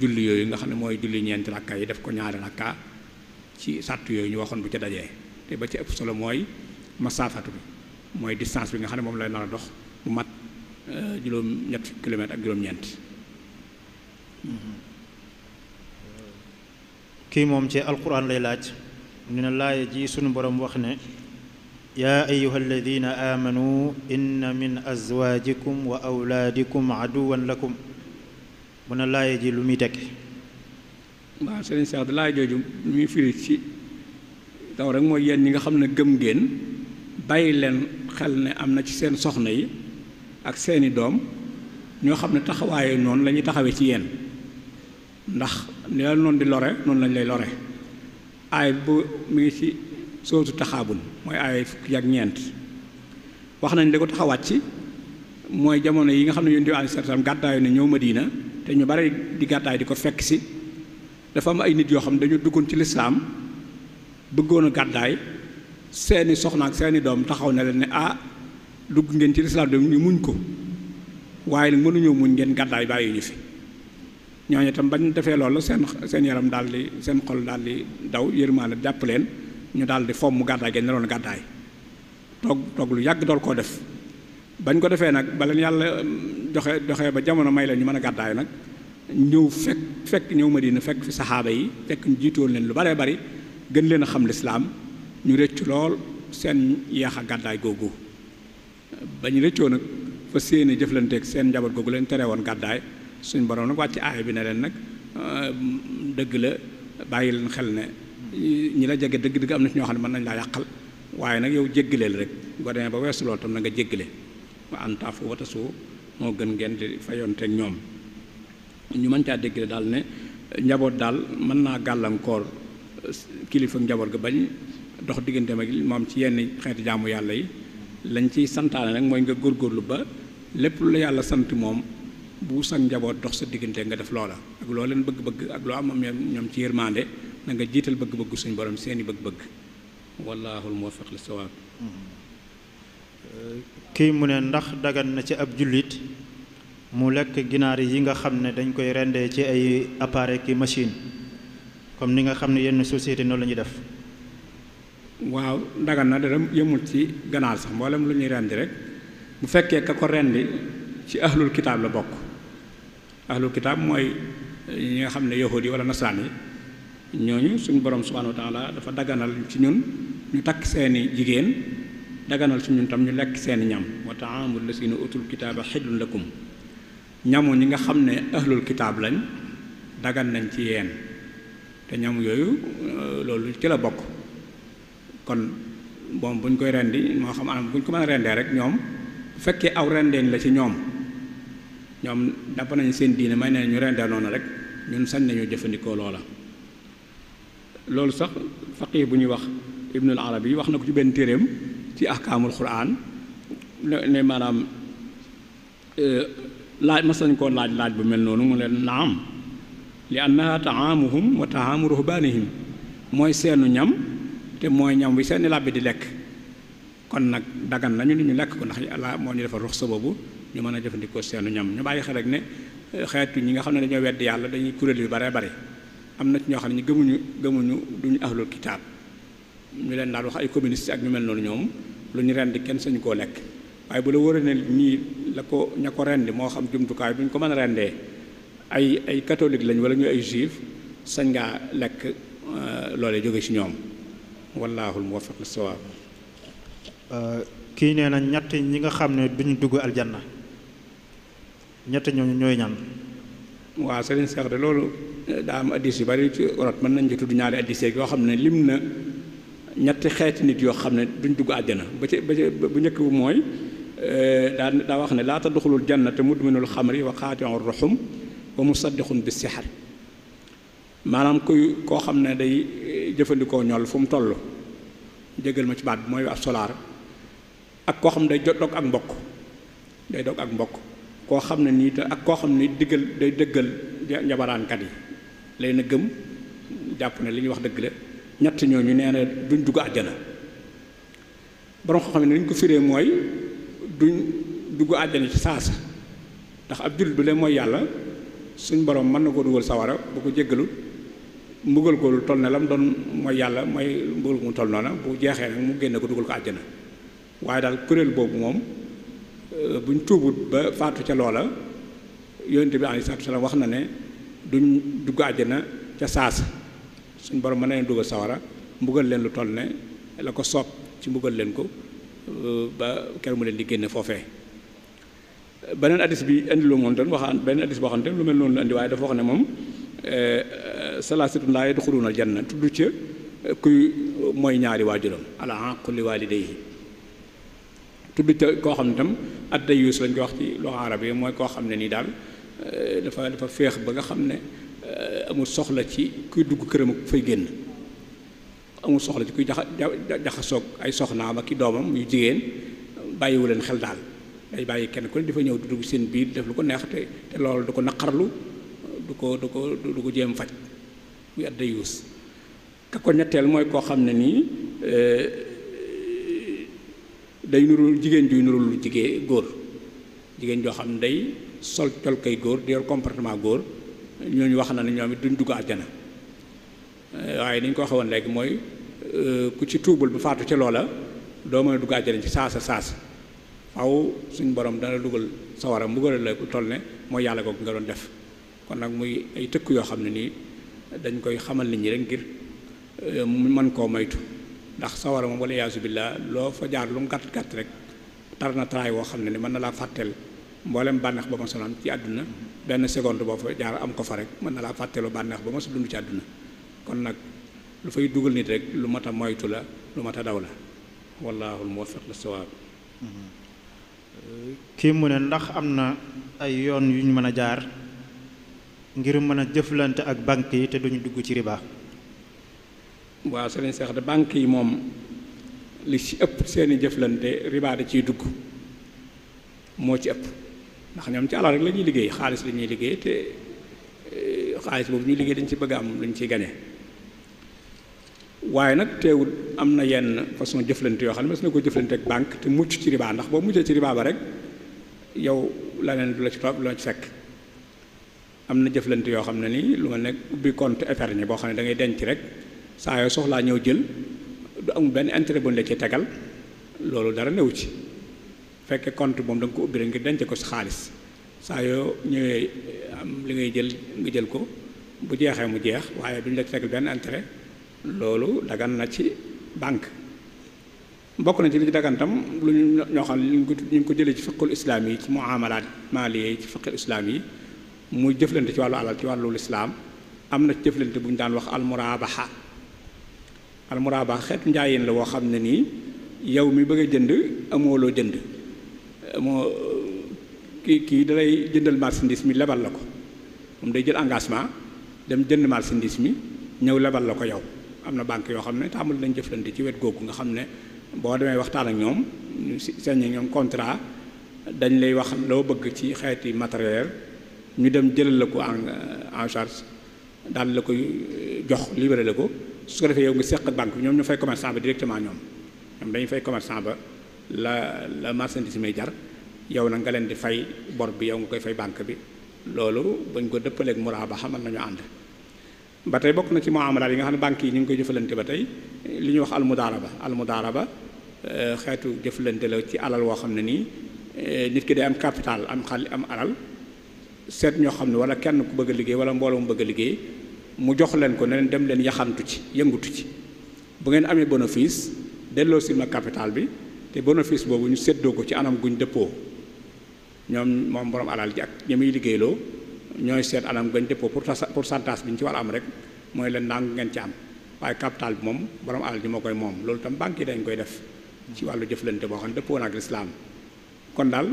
julli yooyu nga xam ne mooy julli ñeenti rakka yi def ko ñaari rakka ci sàtt yooyu ñu waxoon bu ca dajee te ba ci ëpp solo mooy masaafatu bi mooy distance bi nga xam ne moom lay nar a dox bu mat juróom-ñett kilomètre ak juróom-ñeent. kii moom ci alquran lay laaj ñu ne laaya ji sunu borom wax ne yaa ayuha alladina amanu inna min azwajikum wa awlaadikum aduwan lakum mu ne laaya ji lu muy tekki. waaw sëriñ Cheikh laaya jooju lu muy firi ci daw rek mooy yéen ñi nga xam ne gëm ngeen bàyyi leen xel ne am na ci seen soxna yi ak seeni doom ñoo xam ne taxawaaye noonu la ñuy taxawee ci yéen ndax ni la noonu di lore noonu lañ lay lore aay bu mi ngi ci sootu taxaabul mooy aay fukki ak ñeent wax nañ li ko taxawaat ci mooy jamono yi nga xam ne yonent bi alayhi salaam gàddaayu ne ñëw Madina te ñu bari di gàddaay di ko fekk si dafa am ay nit yoo xam ne dañu duggoon ci lislaam bëggoon a gàddaay seeni soxna ak seeni doom taxaw na leen ne dugg ngeen ci lislaam de ñu muñ ko waaye nag mënuñoo muñ ngeen gàddaay bàyyi ñu fi ñooñu itam bañ defee loolu seen yaram daal di seen xol daal di daw yërmaane jàpp leen ñu daal di fomm gàddaay ngeen neroon gàddaay toog lu yàgg dool koo def bañ ko defee nag ba leen yàlla joxe ba jamono may leen ñu mën a gàddaay nag ñëw fekk ñëw Madina fekk fi saxaaba yi fekk ñu jiitoon leen lu baree bari gën leen a xam lislaam ñu rëcc lool seen yeex a gàddaay googu ba ñu rëccoo nag fa séeni jëflanteeg seen njaboot googu leen tere woon gàddaay suñ borom nag wàcc aaya bi ne leen nag dëgg la bàyyi leen xel ne ñi la jege dëgg am na ci ñoo xam ne mën nañ laa yàqal waaye nag yow jéggaleel rek boo demee ba weesu loolu tam na nga jéggale wa an taafu wa tasuu moo gën ngeen di fayonteeg ñoom ñu mën caa déggale daal ne njaboot daal mën naa gàllankoor kilifa njaboot ga bañ dox digganteem ak moom ci yenn xeeti jaamu yàlla yi lañ ciy santaane nag mooy nga góorgóorlu ba lépp lu la yàlla sant moom bu sag njaboot dox sa diggante nga def loola ak loo leen bëgg-bëgg ak loo am ñoom ci yërmande na nga jiital bëgg-bëggu suñu borom seeni bëgg-bëgg wallaahul muwaffiq lis sawaab. kii mu ne ndax dagan na ci ab jullit mu lekk ginaar yi nga xam ne dañ koy rendee ci ay appareil ki machine comme ni nga xam ne yenn société noonu la ñuy def. waaw dagan na dara yëmul ci ganaar sax mboolem lu ñuy rendi rek bu fekkee ka ko rendi ci ahlul kitaab la bokk. ahlul kitaab mooy ñi nga xam ne yahudi wala nasraan yi ñooñu suñu borom subhanahu wa taala dafa daganal ci ñun ñu takk seeni jigéen daganal ci ñun tam ñu lekk seeni ñam wa taamul lasina utul kitaaba xillun lakum ñamu ñi nga xam ne ahlul kitaab lañ dagan nañ ci yeen te ñam yooyu loolu ci la bokk. kon moom bu ñu koy rendi moo xam anam bu ñu ko mën a rendee rek ñoom bu fekkee aw rendeeñ la ci ñoom dàpp nañu seen diine may ne ñu rendee noonu rek ñun sañ nañu jëfandikoo loola. loolu sax faqih bu ñuy wax Ibnul Arabi wax na ko ci benn téeréem ci ahkaamul Quraan ne maanaam mas nañ koo laaj bu mel noonu mu leen naam li annaha taamuhum wa taamu ruhbaanihim mooy seenu ñam te mooy ñam wi seeni làbbi di lekk kon nag dagan nañu ni ñu lekk ko ndax Yàlla moo ñu defal ruxsa boobu ñu mën a jëfandikoo seenu ñam ñu bàyyi xel rek ne xeetu ñi nga xam ne dañoo weddi yàlla dañuy kuréel yu bare bare am na ci ñoo xam ne ñu gëmuñu duñu ahlul kitaab ñu leen daal wax ay communiste ak ñu mel noonu ñoom lu ñu rendi kenn sañu koo lekk waaye bu la wóoree ne ñii la ko ña ko rendi moo xam jumtukaay bu ñu ko mën a rendee ay catholique lañ wala ñu ay juif sañ ngaa lekk loolee jóge ci ñoom wallaahul muwaffiq lis-sawaab. kii nee na ñett ñi nga xam ne duñu dugg aljanna ñett ñooñu ñooy ñan. waaw Serigne Cheikh de loolu daa am addis yu bari ci rot mën nañ ci tudd ñaari addis yoo xam ne lim na ñetti xeeti nit yoo xam ne duñ dugg àjjana bu njëkk bu mooy daa wax ne laa tadxulul jannata mudminul xamri wa qaati'ur ruhum wa musaddiqun bis sihar maanaam koo xam ne day jëfandikoo ñool fu mu toll jégal ma ci baat bi mooy ab solaar ak koo xam ne day dog ak mbokk koo xam ne nii te ak koo xam ne day dëggal njabaraankat yi lay na gëm jàpp ne li ñuy wax dëgg la ñett ñooñu nee na duñ dugg àjjana borom ko xam ne dañ ko firee mooy duñ dugg àjjana ci saasa ndax ab jullit bi leen mooy yàlla suñ borom mën na koo dugal sawara bu ko jéggalu mbugal ko lu toll ne la mu doon mooy yàlla mooy mbugal ko mu toll noona bu jeexee nag mu génne ko dugal ko àjjana waaye daal kuréel boobu moom buñ tuubut ba faatu ca loola yonent bi alayhi salaatu wa salaam wax na ne duñ dugg àjjana ca saasa suñ borom mën na leen dugal sawara mbugal leen lu toll ne la ko soob ci mbugal leen ko ba keroog mu leen di génne foofee. beneen addis bi indi lu moom doon waxaan beneen addis boo xam ne lu mel noonu la indi waaye dafa wax ne moom salaasatun laa yadxuluuna aljanna tudd ca kuy mooy ñaari waajuram ala aqu li waalidayhi tudd ca koo xam ne tam ad-dayyuus lañ ko wax ci lugha arabi mooy koo xam ne nii daal dafa féex ba nga xam ne amul soxla ci kuy dugg këram ak fay génn amul soxla ci kuy jaxasoog ay soxnaam ak i doomam yu jigéen bàyyiwu leen xel daal day bàyyi kenn ku ne dafa ñëw di dugg seen biir def lu ko neex te loolu du ko naqarlu du ko jéem faj muy ad-dayyuus ka ko ñetteel mooy koo xam ne nii day nurul jigéen juy nurul góor jigéen joo xam ne day sol col kay góor di yor comportement góor ñooñu wax na ne ñoom it duñ dugg àjjana waaye ni ñu ko waxee woon léegi mooy ku ci tuubul ba faatu ca loola doo mën a dugg àjjana ci saasa faw suñ borom dana dugal sawara mbugal la ku toll ne mooy yàlla googu nga doon def kon nag muy ay tëkk yoo xam ne nii dañ koy xamal nit ñi rek ngir mu mën koo moytu ndax sawara moom wala yaasu billah loo fa jaar lu mu gàtt gàtt rek tar na taraay woo xam ne ni mën na laa fàtteel mboolem bànneex ba ma sonal ci àdduna benn seconde boo fa jaar am ko fa rek mën na laa fàtteeloo bànneex ba ma sa dund ci àdduna kon nag lu fay dugal nit rek lu mat a moytu la lu mat a daw la wallaahul muwaffiq lis-sawaab. kii mu ne ndax am na ay yoon yu ñu mën a jaar ngir mën a jëflante ak banque yi te duñu dugg ci riba. waaw sëriñ Seex de banque yi moom li ci ëpp seeni jëflante riba da ciy dugg moo ci ëpp ndax ñoom ci alal rek la ñuy liggéey xaalis la ñuy liggéey te xaalis boobu ñuy liggéey dañ ci bëgg a am lu ñu ciy gañe waaye nag teewul am na yenn façon jëflante yoo xam ne mas na ko jëflante ak banque te mucc ci riba ndax boo muccee ci riba ba rek yow leneen du la ci topp du la ci fekk am na jëflante yoo xam ne nii lu ma nekk ubbi compte épargne boo xam ne da ngay denc rek saa yoo soxlaa ñëw jël du amul benn intérêt bu ñu la ci tegal loolu dara newu ci fekkee compte moom da nga ko ubbi rek ngir denc ko si xaalis saa yoo ñëwee am li ngay jël nga jël ko bu jeexee mu jeex waaye duñ la ci tegal benn intérêt loolu dagan na ci banque bokk na ci li ci dagan tam lu ñoo xam ne ñu ngi ko jëlee ci fiqhul islaam yi ci muamalaat maaliya yi ci fiqhul islaam yi muy jëflante ci wàllu alal ci wàllu lislaam am na ci jëflante bu ñu daan wax almurabaha xeetu njaayeen la woo xam ne nii yow mi bëgg a jënd amoo loo jënd amoo kii dalay jëndal marchandise mi lebal la ko moom day jël engagement dem jënd marchandise mi ñëw lebal la ko yow am na banque yoo xam ne tàmbali nañ jëflante ci wet googu nga xam ne boo demee waxtaan ak ñoom ñu signé ñoom contrat dañ lay wax loo bëgg ci xeeti matériel ñu dem jëlal la ko en charge daal la koy jox libéré la ko su ko defee yow nga seq ak banque bi ñoom ñu fay commerçant ba directement ñoom dañuy fay commerçant ba la marchandise may jar yow nag nga leen di fay bor bi yow nga koy fay banque bi loolu bañ ko dëppaleeg muraabaha mën nañu ànd ba tey bokk na ci muamalaat yi nga xam ne banque yi ñu ngi koy jëfalante ba tey li ñuy wax almudaaraba xeetu jëfalante la ci alal woo xam ne nii nit ki day am capital am alal seet ñoo xam ne wala kenn ku bëgg a liggéey wala mbooloo mu bëgg a liggéey mu jox leen ko ne leen dem leen yaxantu ci yëngutu ci bu ngeen amee bénéfice delloo si ma capital bi te bénéfice boobu ñu séddoo ko ci anam guñ dëppoo ñoom moom borom alal ji ak ñi muy liggéeyloo ñooy seet anam gañ dëppoo pourcentage bi ñu ci war a am rek mooy leen ndànk ngeen ci am waaye capital bi moom borom alal ji moo koy moom loolu tam banque yi dañ koy def ci wàllu jëflante boo xam ne dëppoo na ak lislaam kon daal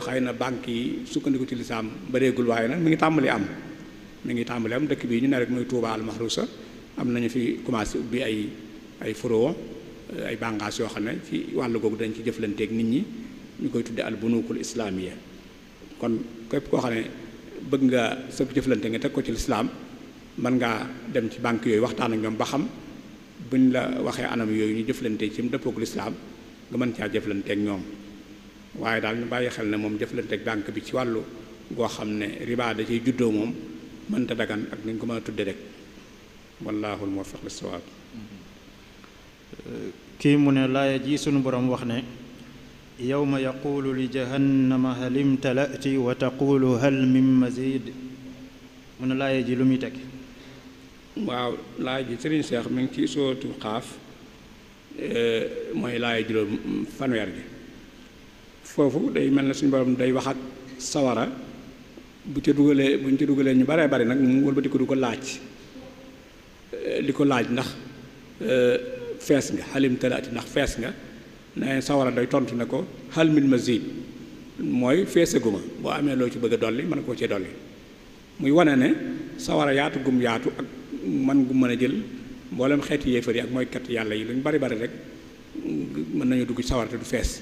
xëy na banque yi sukkandiku ci lislaam bareegul waaye nag mi ngi tàmbali am dëkk bii ñu ne rek muy Touba al Mahrousa am nañu fi commencé ubbi ay furo ay bànqaas yoo xam ne ci wàllu googu dañ ci jëflanteeg nit ñi ñu koy tudde al bunukul islaamiya kon képp koo xam ne bëgg nga sa jëflante nga teg ko ci lislaam mën ngaa dem ci banque yooyu waxtaan ak ñoom ba xam buñ la waxee anam yooyu ñu jëflante ci mu dëppook lislaam nga mën caa jëflanteeg ñoom waaye daal ñu bàyyi xel ne moom jëflanteeg banque bi ci wàllu goo xam ne riba da ciy juddoo moom mënta dagan ak nañ ko mën a tudde rek wallaahu al-muwaffiq lis-sawaab. kii mu ne laaya ji sunu borom wax ne yawma yaqulu li jahannama hal imtala'ti wa taqulu hal min mazid mu ne laaya ji lu muy teg. waaw laaya ji Sëriñ Seex mi ngi ci sootu Xaaf mooy laaya juróom fanweer gi foofu day mel ne suñu borom day wax ak sawara buñ ci dugalee ñu baree bari nag mu wëlbati ko du ko laaj li ko laaj ndax fees nga xalim talaati ndax fees nga ne sawara day tontu ne ko hal min mazid mooy feesaguma boo amee loo ci bëgg a dolli mën koo cee dolli muy wane ne sawara yaatu gum yaatu ak man gu mën a jël mboolem xeeti yéefar yi ak mooy kat yàlla yi lu ñu bari bari rek mën nañu dugg ci sawara te du fees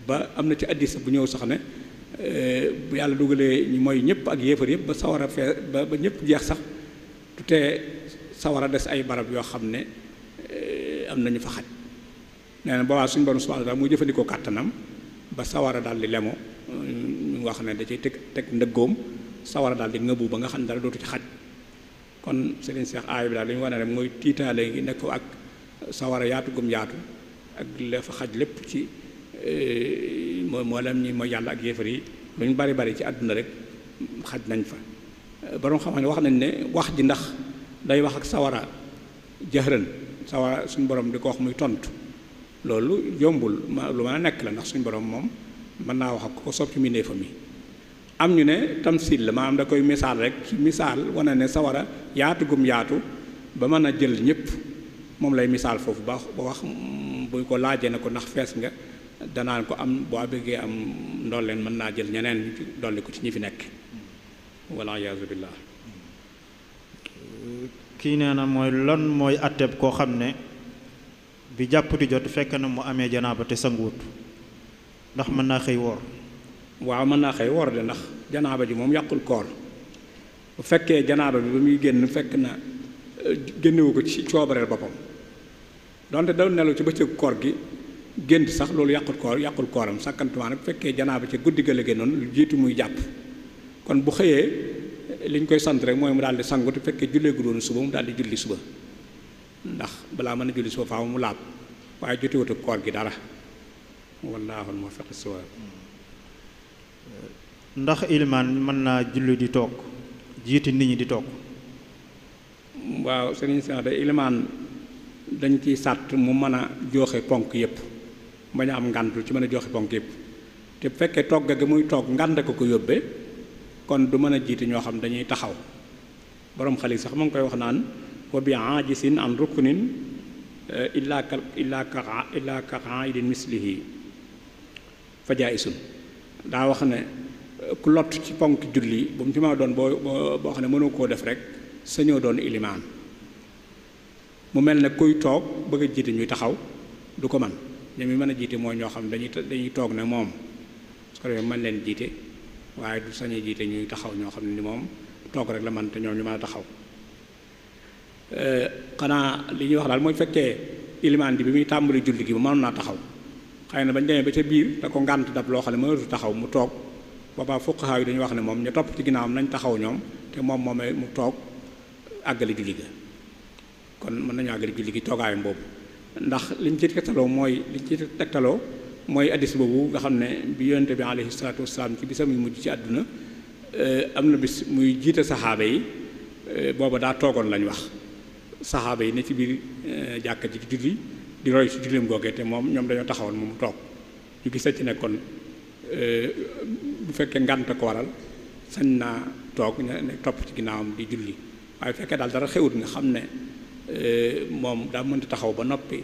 ba am na ci addis bu ñëw sax ne bu yàlla dugalee ñu mooy ñëpp ak yéefar yëpp ba sawara fees ba ñëpp jeex sax tu tee sawara des ay barab yoo xam ne am nañu fa xaj nee na boobaa suñu borom subhanahu wa ta'ala muy jëfandikoo kàttanam ba sawara daal di lemo ñu wax ne da cay teg ndëggoom sawara daal di ngëbu ba nga xam ne dara dootu ci xaj kon Serigne Cheikh aay bi daal li ñu wane rek mooy tiitaale ngi nekk ak sawara yaatu gum yaatu ak la fa xaj lépp ci moo lam ñi mooy yàlla ak yéefar yi lu ñu bari bari ci àdduna rek xaj nañ fa borom xam ne wax nañ ne wax ji ndax day wax ak sawara jëxërën sawara suñu borom di ko wax muy tontu loolu yombul lu mën a nekk la ndax suñu borom moom mën naa wax ak ko soppi mbindeefam yi am ñu ne tamsil la maanaam da koy misaal rek ci misaal wane ne sawara yaatu gum yaatu ba mën a jël ñëpp moom lay misaal foofu ba wax buy ko laajee ne ko ndax fees nga danaan ko am boo bëggee am ndolleen mën naa jël ñeneen dolli ko ci ñi fi nekk walla iyaazu billaah. kii nee na mooy lan mooy atteb koo xam ne bi jàpp di jot fekk na mu amee janaaba te sanguwut ndax mën naa xëy woor. waaw mën naa xëy woor de ndax janaaba ji moom yàqul koor bu fekkee janaaba bi ba muy génn fekk na génnewu ko ci coobareel boppam donte da nelaw ci bëccëgu koor gi gént sax loolu yàqul kooram sàkkantumaa nag bu fekkee janaaba ci guddi ga la génnoon lu jiitu muy jàpp kon bu xëyee li ñu koy sant rek mooy mu daal di sangu te fekkee jullee gu doon suba mu daal di julli suba ndax balaa mën a julli suba faaw mu laab waaye jotiwutu koor gi dara wallaahul muwaffiq as-sawaab. ndax ilimaan mën naa julli di toog jiite nit ñi di toog. waaw sëriñ Seex de ilimaan dañ ciy sàtt mu mën a joxe ponk yëpp bañ a am ngàntu ci mën a joxe ponk yëpp te bu fekkee togg ga muy toog ngànt ko yóbbee kon du mën a jiite ñoo xam dañuy taxaw borom xale sax mu ngi koy wax naan wa bi aajisin an ruknin illaa ka qaa'idin mislihi fa jaa'isun daa wax ne ku lott ci ponk julli bu mu ci ma doon boo xam ne mënoo koo def rek sañoo doon ilimaan mu mel ne kuy toog bëgg a jiite ñuy taxaw du ko man ñoom yi mën a jiite mooy ñoo xam dañuy toog ne moom su ko defee mën leen jiite waaye du sañee jiite ñuy taxaw ñoo xam ne ni moom toog rek la man te ñoom ñu mën a taxaw xanaa li ñuy wax daal mooy fekkee ilimaan bi muy tàmbali julli gi ba mënoon naa taxaw xëy na bañ demee ba ca biir da ko ngànt dab loo xam ne mënatu taxaw mu toog boobaa fuqahaa yi dañuy wax ne moom ña topp ci ginnaawam nañ taxaw ñoom te moom moomee mu toog àggale julli ga kon mën nañu àggale julli gi toogaayam boobu ndax liñ ci tegtaloo mooy addis boobu nga xam ne bi yonente bi alayhi salaatu wasalaam ci bisam yu mujj ci àdduna am na bis muy jiite saxaaba yi booba daa toogoon lañ wax saxaaba yi ne ci biir jàkka ji di julli di roy ci julleem googee te moom ñoom dañoo taxawoon moom mu toog ñu gis ci ne kon bu fekkee ngànt ko waral sañ naa toog ne topp ci ginnaawam di julli waaye fekkee daal dara xewut nga xam ne moom daa mënta taxaw ba noppi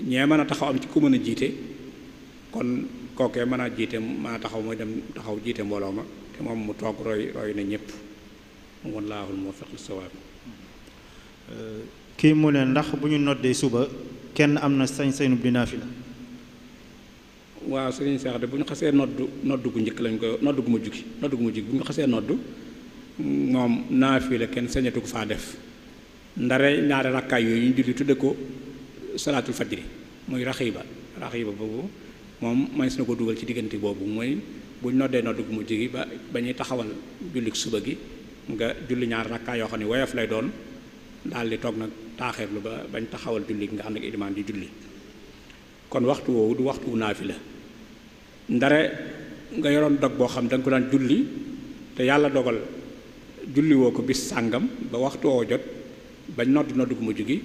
ñee mën a taxaw am ci ku mën a jiite kon kookee mën a jiite mën a taxaw mooy dem taxaw jiite mbooloo ma te moom mu toog roy na ñëpp wallaahul muwaffiq lis-sawaab. kii mu ne ndax bu ñu noddee suba kenn am na sañ-sañu di naafila. waaw sëriñ Seex de bu ñu xasee noddu gu njëkk lañ ko noddu gu mujj gi bu ñu xasee noddu moom naafila kenn sañatu ko faa def ndare ñaari rakkaay yooyu ñu julli tudde ko salaatul fajri muy raxiiba boobu moom manes na ko dugal ci diggante boobu mooy bu ñu noddee noddu gu mujj gi ba ñuy taxawal julli suba gi nga julli ñaari rakkaay yoo xam ne woyof lay doon daal di toog nag taaxeerlu ba bañ taxawal julli nga ànd ak ilimaan di julli kon waxtu woowu du waxtu wu naafila ndare nga yoroon dog boo xam da nga ko daan julli te yàlla dogal julli woo ko bis sàngam ba waxtu woo jot bañ noddu gu mujj gi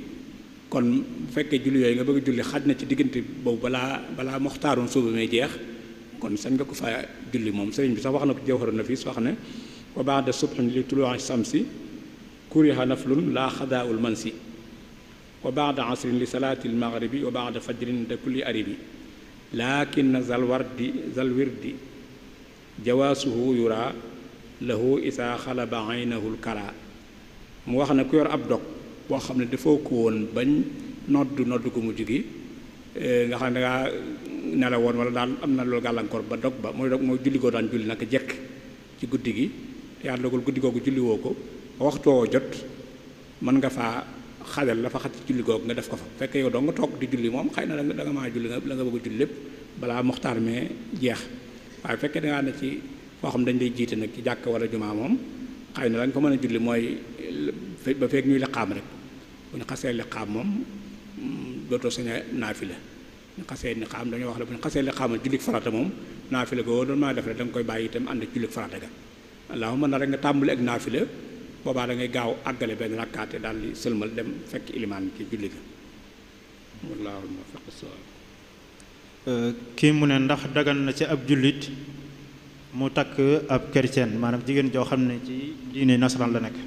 kon bu fekkee julli yooyu nga bëgg a julli xaj na ci diggante boobu balaa moxtaaroon suuba may jeex kon sañ nga ko fa julli moom sëriñ bi sax wax na ko Jawharu Nafiis wax ne wa ba'da subhin li tuluu'i samsi kuriha naflun laa xadaa'ul mansi wa ba'da asrin li salaatil maghribi wa ba'da fajrin da kulli aribi laakin zal wirdi jawaasuhu yura lahu isaa xalaba aynahul kara mu wax ne ku yor ab dog boo xam ne dafoo ko woon bañ noddu gu mujj gi nga xam ne dangaa nelaw woon wala daal am na loolu gàllankoor ba dog ba mooy julli goo daan julli naka jekk ci guddi gi te yàlla dogal guddi googu julli woo ko ba waxtu woo jot mën nga faa xajal la fa xat ci julli googu nga def ko fa fekk yow doo nga toog di julli moom xëy na da nga maa julli la nga bëgg a julli lépp balaa moxtaar mee jeex waaye fekkee dangaa ne ci foo xam dañ lay jiite nag ci jàkk wala jumaa moom xëy na la nga ko mën a julli mooy ba fekk ñuy liqaam rek bu ñu xasee liqaam moom dootoo sañ a naafila ñu xasee liqaam dañoo wax la bu ñu xasee liqaamal jullik farata moom naafila ko doon maa def rek da nga koy bàyyi itam ànd ak jullik farata ga allahumma na rek nga tàmbali ak naafila boobaa da ngay gaaw àggale benn rakkaate daal di sëlmal dem fekk ilimaan ci julli ga wallaahu muwaffiq as-sawaab. kii mu ne ndax dagan na ci ab jullit mu takk ab chrétien maanaam jigéen joo xam ne ci diine nasaraan la nekk.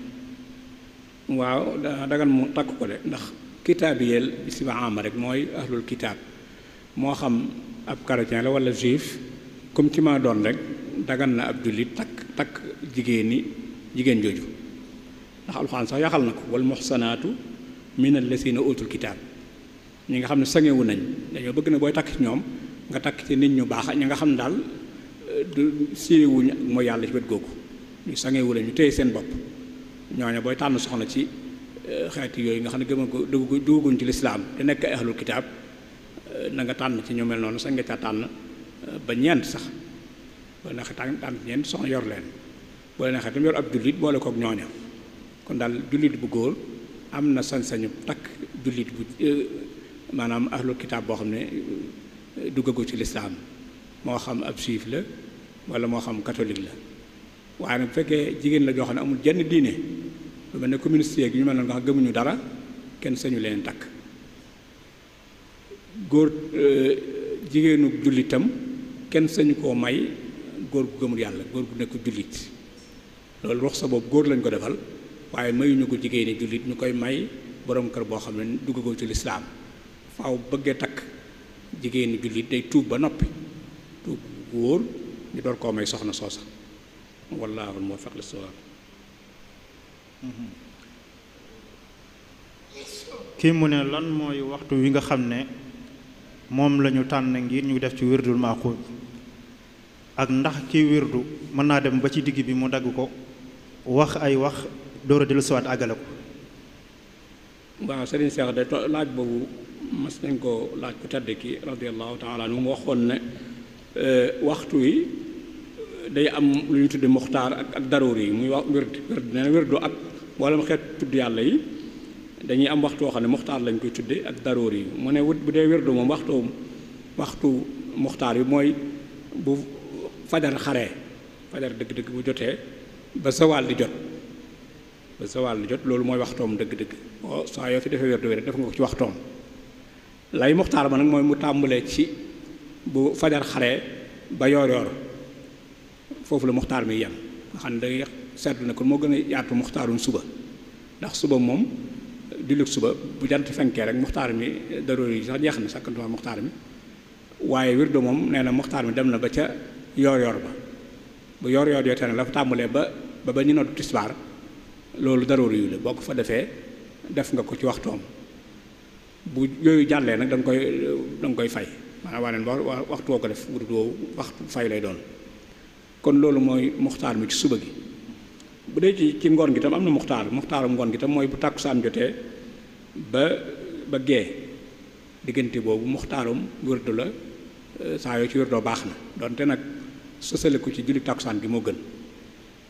waaw dagan mu takk ko de ndax kitaabiyeel bi si ama rek mooy ahlul kitaab moo xam ab chrétien la wala juif comme ci ma doon rek dagan na ab jullit takk jigéen jooju ndax alxuraan sax yaxal na ko wal muxsanaatu min allazina utul kitaab ñi nga xam ne sangewu nañ dañoo bëgg na booy takk ci ñoom nga takk ci nit ñu baax ñi nga xam ne daal du siiwuñ mooy yàlla ci wet googu ñu sangewu lañ ñu téye seen bopp ñooñu booy tànn soxna ci xeeti yooyu nga xam ne gëma ko dugguñ ci lislaam te nekk ahlul kitaab na nga tànn ci ñu mel noonu sax nga ca tànn ba ñeent sax boo neexee tànn ñeent soxna yor leen boo neexee tam yor ab jullit boole kook ñooña kon daal jullit bu góor am na sañ-sañu takk jullit bu maanaam ahlul kitaab boo xam ne duggagu ci lislaam moo xam ab juif la wala moo xam catholique la waaye nag bu fekkee jigéen la joo xam ne amul jenn diine lu mel ne communiste yeeg ñu mel noonu nga xam gëmuñu dara kenn sañu leen takk góor jigéenu jullitam kenn sañu koo may góor gu gëmul yàlla góor gu nekk jullit loolu wax sa boobu góor lañ ko defal waaye mayuñu ko jigéeni jullit ñu koy may borom kër boo xam ne duggagoo ci lislaam faaw bëggee takk jigéeni jullit day tuub ba noppi tuub bu wóor ñu door koo may soxna soosa wallaahu muwaffiq lis-sawaab. kii mu ne lan mooy waxtu wi nga xam ne moom la ñu tànn ngir ñu def ci wirdul maaxuud ak ndax kii wirdu mën naa dem ba ci digg bi mu dagg ko wax ay wax door a dellusiwaat àggale ko. waaw Serigne Cheikh de laaj boobu mas nañ ko laaj ku tedd ki radiyallahu taala anhu mu waxoon ne waxtu wi day am lu ñu tudde muxtaar ak daroor yi muy wax wird nee na wirdu ak wala mu xeet tudd yàlla yi dañuy am waxtu woo xam ne muxtaar lañ koy tudde ak daroor yi mu ne bu dee wirdu moom waxtu muxtaar yi mooy bu fajar xaree fajar dëgg-dëgg bu jotee ba zawaal di jot loolu mooy waxtoom dëgg-dëgg saa yoo fi defee wirdu wi rek def nga ko ci waxtoom lay muxtaar ma nag mooy mu tàmbalee ci bu fajar xaree ba yoor foofu la muxtaar mi yem nga xam ne day seetlu ne kon moo gën a yaatu muxtaarum suba ndax suba moom jullit suba bu jant fenkee rek muxtaar mi daroor yi sax jeex na sakkantuma muxtaar mi waaye wirdu moom nee na muxtaar mi dem na ba ca yoor ba bu yoor yoo te ne la fa tàmbalee ba ñu noddu tisbaar loolu daroor yu la boo ko fa defee def nga ko ci waxtoom bu yooyu jàllee nag da nga koy fay maanaam waneen waxtu woo ko def wirdu woowu waxtu fay lay doon kon loolu mooy muxtaar mi ci suba gi bu dee ci ngoon gi tam am na muxtaarum ngoon gi tam mooy bu tàkkusaan jotee ba gee diggante boobu muxtaarum wirdu la saa yoo ci wirdoo baax na donte nag sosale ko ci julli tàkkusaan gi moo gën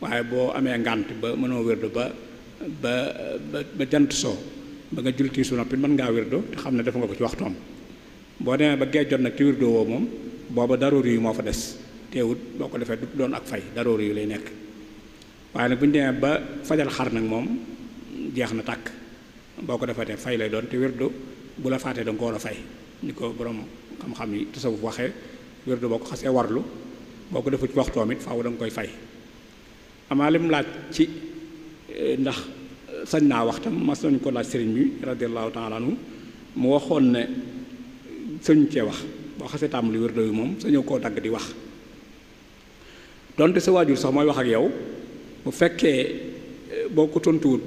waaye boo amee ngànt ba mënoo wirdu ba jant soo ba nga julli su noppi mën ngaa wirdu te xam ne def nga ko ci waxtoom boo demee ba gee jot nag ci wirdu woo moom booba daroor yi moo fa des teewut boo ko defee du doon ak fay daroor yu lay nekk waaye nag bu ñu demee ba fajal xar nag moom jeex na tàkk boo ko defee te fay lay doon te wirdu bu la faatee da nga ko war a fay ni ko borom xam-xam yi tasawuf waxee wirdu boo ko xasee warlu boo ko defu ci waxtoom it faaw da nga koy fay amaa lim laaj ci ndax sañ naa wax tam mas nañu ko laaj sëriñ bi radiallahu taala anhu mu waxoon ne sëñ cee wax boo xasee tàmbali wirdu yi moom sañoo koo dagg di wax donte sa waajur sax mooy wax ak yow bu fekkee boo ko tontuwut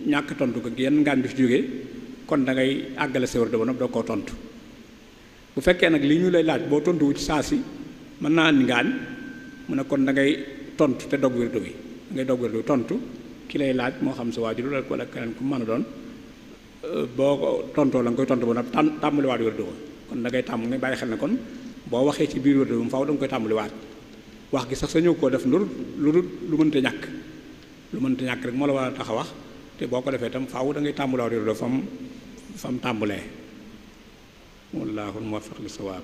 ñàkk tontu ko yenn ngaan bi fi jógee kon da ngay àggale sa wirdu ba nag doo koo tontu bu fekkee nag li ñu lay laaj boo tontuwut ci saa si mën naa andi ngaañ mu ne kon da ngay tontu te dog wirdu bi da ngay dog wirdu bi tontu ki lay laaj moo xam sa waajur wala keneen ku mën a doon boo ko tontoo la nga koy tontu ba nag tàmbaliwaat wirdu ba kon da ngay ngay bàyyi xel ne kon boo waxee ci biir wirdu bi mu faaw da nga koy tàmbaliwaat wax gi sax sa ñëw koo def lu mënta ñàkk rek moo la war a tax a wax te boo ko defee itam faaw da ngay tàmbaliwaat wirdu fam tàmbalee wallaahu muwaffiq lis-sawaab.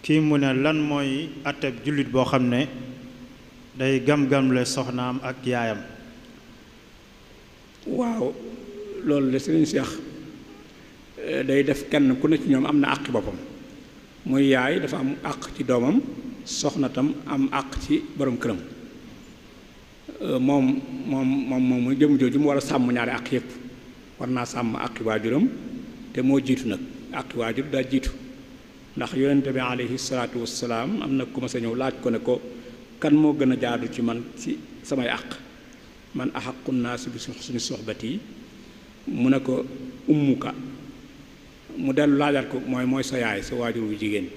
kii mu ne lan mooy atteb jullit boo xam ne day gam-gamle soxnaam ak yaayam. waaw loolu de Sëriñ Seex day def kenn ku ne ci ñoom am na àqi boppam muy yaay dafa am àq ci doomam soxna tam am àq ci borom këram moom muy jëm jooju mu war a sàmm ñaari àq yépp war naa sàmm àqi waajuram te moo jiitu nag àqi waajur daa jiitu ndax yonente bi alayhi salaatu wassalaam am na ku ma sa ñëw laaj ko ne ko kan moo gën a jaadu ci man ci samay àq man axaqu naasi bi suñu soxbati mu ne ko ummuka mu dellu laajaat ko mooy sa yaay sa waajur wu jigéen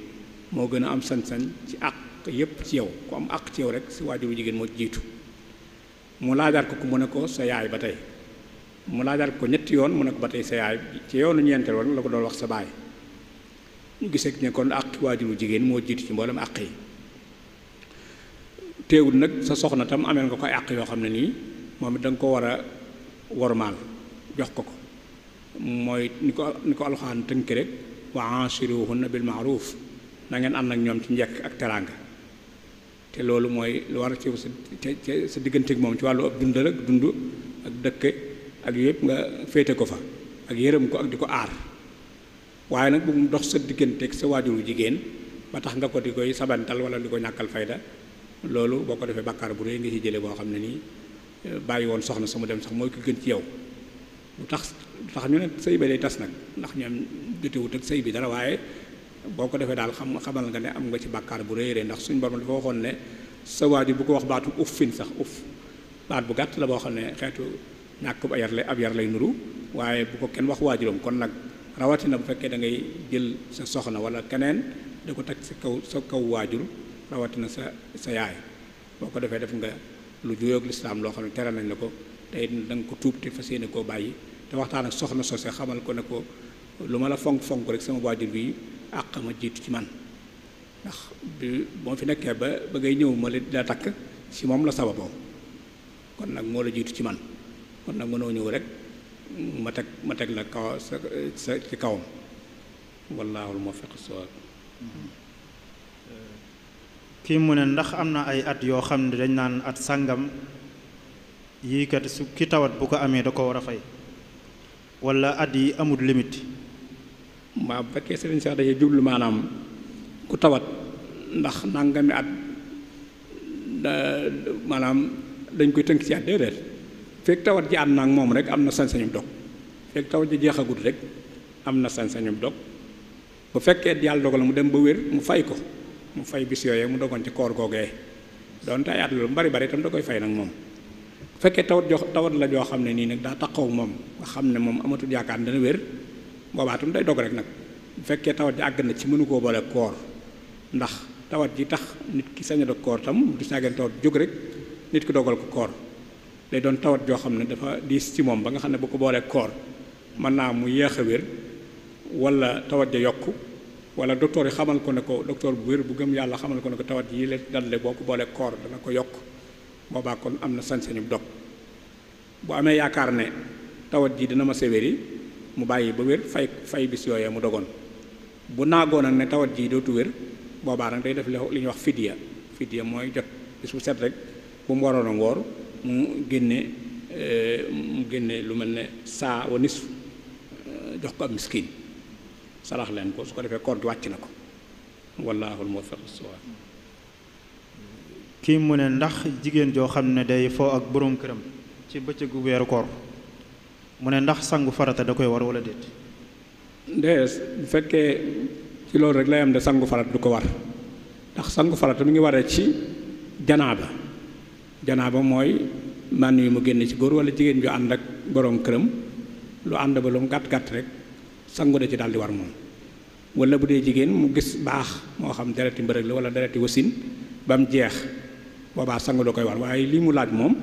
moo gën a am sañ-sañ ci àq yépp ci yow ku am àq ci yow rek sa waajur wu jigéen moo jiitu mu laajaat ko mu ne ko sa yaay ba tey mu laajaat ko ñetti yoon mu ne ko ba tey sa yaay ci yoonu ñeenteel woon la ko doon wax sa baay ñu gisee ne kon àq waajur wu jigéen moo jiitu ci mboolem àq yi teewul nag sa soxna tam ameel nga ko ay àq yoo xam ne nii moom it da nga ko war a wormaal jox ko mooy ni ko alxuraan tënk rek wa ashiruhunna bil ma'ruf na ngeen ànd ak ñoom ci njekk ak teraanga te loolu mooy lu war a ci sa diggante ak moom ci wàllu ab dundal ak dund ak dëkke ak yëpp nga féete ko fa ak yërëm ko ak di ko aar waaye nag bu mu dox sa diggante ak sa waajuru jigéen ba tax nga ko di koy sabantal wala di ko ñàkkal fayda loolu boo ko defee bàkkaar bu rëy nga ci jële boo xam ne nii bàyyi woon soxna sama dem sax mooy ko gën ci yow lu tax ñu ne sëy ba day tas nag ndax ñoom jotewut ak sëy bi dara waaye boo ko defee daal xamal nga ne am nga ci bàkkaar bu rëy rëy ndax suñu borom dafa waxoon ne sa waajur bu ko wax baatu uffin sax uff baat bu gàtt la boo xam ne xeetu ñàkk ab yar lay nuru waaye bu ko kenn wax waajuram kon nag rawatina bu fekkee da ngay jël sa soxna wala keneen da ko teg sa kaw waajur rawatina sa yaay boo ko defee def nga lu juyoog lislaam loo xam ne tere nañ la ko te da nga ko tuub te fas yéene koo bàyyi te waxtaan ak soxna sose xamal ko ne ko lu ma la fonk rek sama waajur bi àq ma jiitu ci man ndax bi moo fi nekkee ba ngay ñëw ma la takk si moom la sababoo kon nag moo la jiitu ci man kon nag mënoo ñëw rek ma teg la kaw sa ci kawam wallaahul muwaffiq as-sawaab. kii mu ne ndax am na ay at yoo xam ne dañ naan at sàngam yii kat su ki tawat bu ko amee da ko war a fay wala at yi amul limite. waaw bu fekkee sëriñ sax dañuy jublu maanaam ku tawat ndax nangami at maanaam dañ koy tënk ci at déedéet fekk tawat ji ànd na ak moom rek am na sañ-sañum dog fekk tawat ji jeexagut rek am na sañ-sañum dog bu fekkee yàlla dogal mu dem ba wér mu fay bis yooyee mu dogoon ci koor googee doonte ay at lu bari itam da koy fay nag moom bu fekkee tawat la joo xam ne nii nag daa taxaw moom nga xam ne moom amatul yaakaar dana wér boobaa tam day dog rek nag bu fekkee tawat ji àgg na ci mënu koo boole koor ndax tawat ji tax nit ki sañ a dog koor tam du saageen tawat jóg rek nit ki dogal ko koor day doon tawat joo xam ne dafa diis ci moom ba nga xam ne bu ko boolee koor mën naa mu yéex a wér wala tawat ja yokku wala docteur yi xamal ko ne ko docteur bu wér bu gëm yàlla xamal ko ne ko tawat yi la dalle boo ko boolee koor dana ko yokk boobaa kon am na sañ-sañu dog bu amee yaakaar ne tawat ji dina ma sévéri mu bàyyi ba wér fay bis yooyee mu dogoon bu naagoon nag ne tawat ji dootu wér boobaa nag day def li ñuy wax fidiya mooy jot bis bu set rek bu mu waroon a ngoor mu génne lu mel ne saa wa nisf jox ko am miskin sarax leen ko su ko defee koor gi wàcc na ko wallaahul muwaffiq as-sawaab. kii mu ne ndax jigéen joo xam ne day foo ak boroom këram ci bëccëgu weeru koor mu ne ndax sangu farata da koy war wala déet. bu fekkee ci loolu rek lay am de sangu farata du ko war ndax sangu farata mi ngi waree ci janaaba mooy man yu mu génne ci góor wala jigéen ju ànd ak boroom këram lu ànd ba lu mu gàtt rek sangu da ci daal di war moom wala bu dee jigéen mu gis baax moo xam dereti mbërëg la wala dereti wasin ba mu jeex boobaa sangu da koy war waaye lii mu laaj moom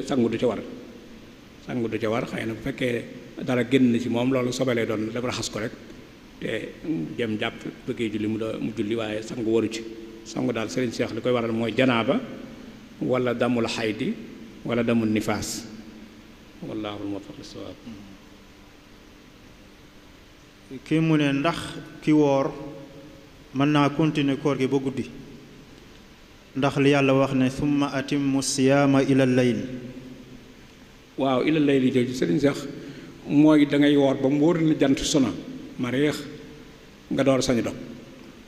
sangu du ca war xëy na bu fekkee dara génn na ci moom loolu sobelee doon dafa raxas ko rek te jëm jàpp bëggee julli mu julli waaye sangu waru ci sangu daal Sëriñ Seex li koy waral mooy janaaba wala damul xaydi wala damul nifaas wallaahul muwaffiq lis-sawaab. kii mu ne ndax ki woor mën naa continuer koor gi ba guddi ndax li yàlla wax ne summa atimmu siyaama ila layl. waaw ila layli jooju sëriñ sax mooy da ngay woor ba mu wóor ni jant sona ma réex nga door sañu dog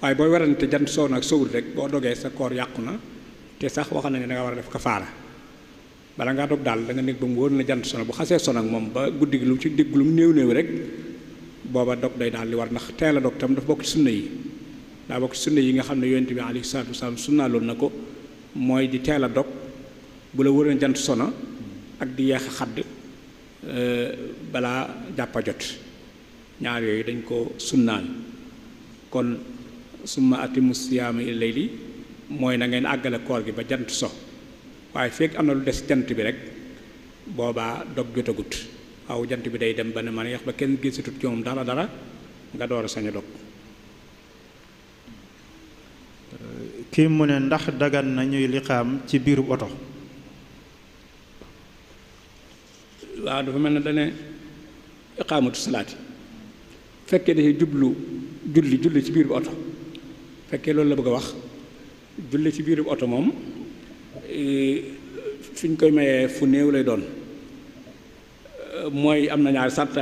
waaye booy werante jant soo nag sowul rek boo dogee sa koor yàqu na te sax wax na ne da nga war a def kafaara bala ngaa dog daal da nga nekk ba mu wóor na jant sona bu xasee sona ak moom ba guddi gi lu ci dégg lu mu néew rek booba dog day daal di war ndax teel a dog tam dafa bokk ci sunna yi nga xam ne yonent bi alayhi salaatu wasalaam sunna loolu na ko mooy di teel a dog bu la wóoree jant sona ak di yeex a xadd balaa jàppa jot ñaar yooyu dañ ko sunnaal. kon summa atimu siyaama il layli mooy na ngeen àggale koor gi ba jant so waaye fekk am na lu des jant bi rek boobaa dog jotagut waaw jant bi day dem ba ne man yeex ba kenn gisatut ci moom dara nga door a sañ a dog. kii mu ne ndax dagan na ñuy liqaam ci biiru oto. waaw dafa mel ne dane iqaamatu salaati fekkee dafay jublu julli ci biir bu oto fekkee loolu la bëgg a wax julli ci biir bu oto moom fi ñu koy mayee fu néew lay doon mooy am na ñaari sart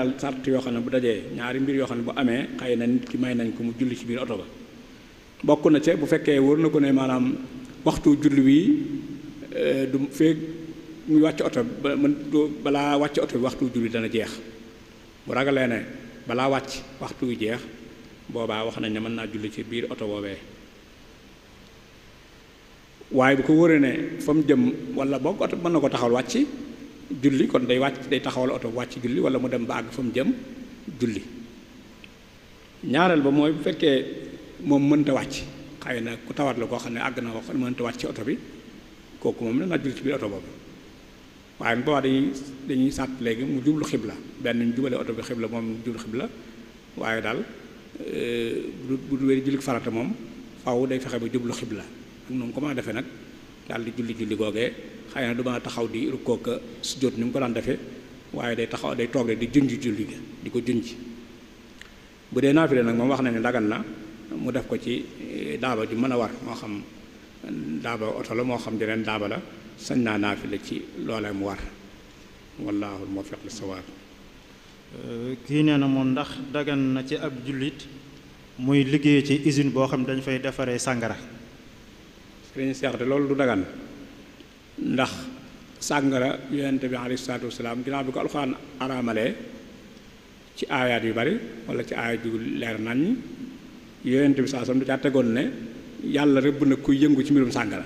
yoo xam ne bu dajee ñaari mbir yoo xam ne bu amee xëy na nit ki may nañ ko mu julli ci biir oto ba bokk na ca bu fekkee wóor na ko ne maanaam waxtu julli wi du feeg muy wàcc oto ba balaa wàcc oto bi waxtu julli dana jeex bu ragalee ne balaa wàcc waxtu wi jeex boobaa wax nañ ne mën naa julli ci biir oto boobee waaye bu ko wóoree ne fa mu jëm wala boog oto mën na ko taxawal wàcc julli kon day taxawal oto wàcc julli wala mu dem ba àgg fa mu jëm julli. ñaareel ba mooy bu fekkee moom mënta wàcc xëy na ku tawat la koo xam ne àgg na wax mënta wàcc ci oto bi kooku moom naa julli ci biir oto boobu waaye boobaa dañuy sàtt léegi mu jublu xibla benn ñu jubale oto bi xibla moom mu jublu xibla waaye daal bu du wéri julli farata moom faaw day fexe ba jublu xibla ak noonu ko mën a defee nag daal di julli googee xëy na du mën a taxaw di rukkoo ka sujjóot ni mu ko daan defee waaye day toog rek di junj julli ga di ko junj. bu dee naafile nag moom wax na ne dagan na mu def ko ci daaba ju mën a war moo xam daaba oto la moo xam jeneen daaba la sañ naa naafile ci loolee mu war wallaahu muwaffiq lis-sawaab. kii nee na moom ndax dagan na ci ab jullit muy liggéey ci usine boo xam dañ fay defaree sàngara. sëriñ Seex de loolu du dagan ndax sàngara yonente bi alayhi salaatu wasalaam ginnaaw bi ko alxuraan araamalee ci aayaat yu bari wala ci aayaat yu leer nañ yonente bi saa sam du caa tegoon ne yàlla rëbb na kuy yëngu ci mbirum sàngara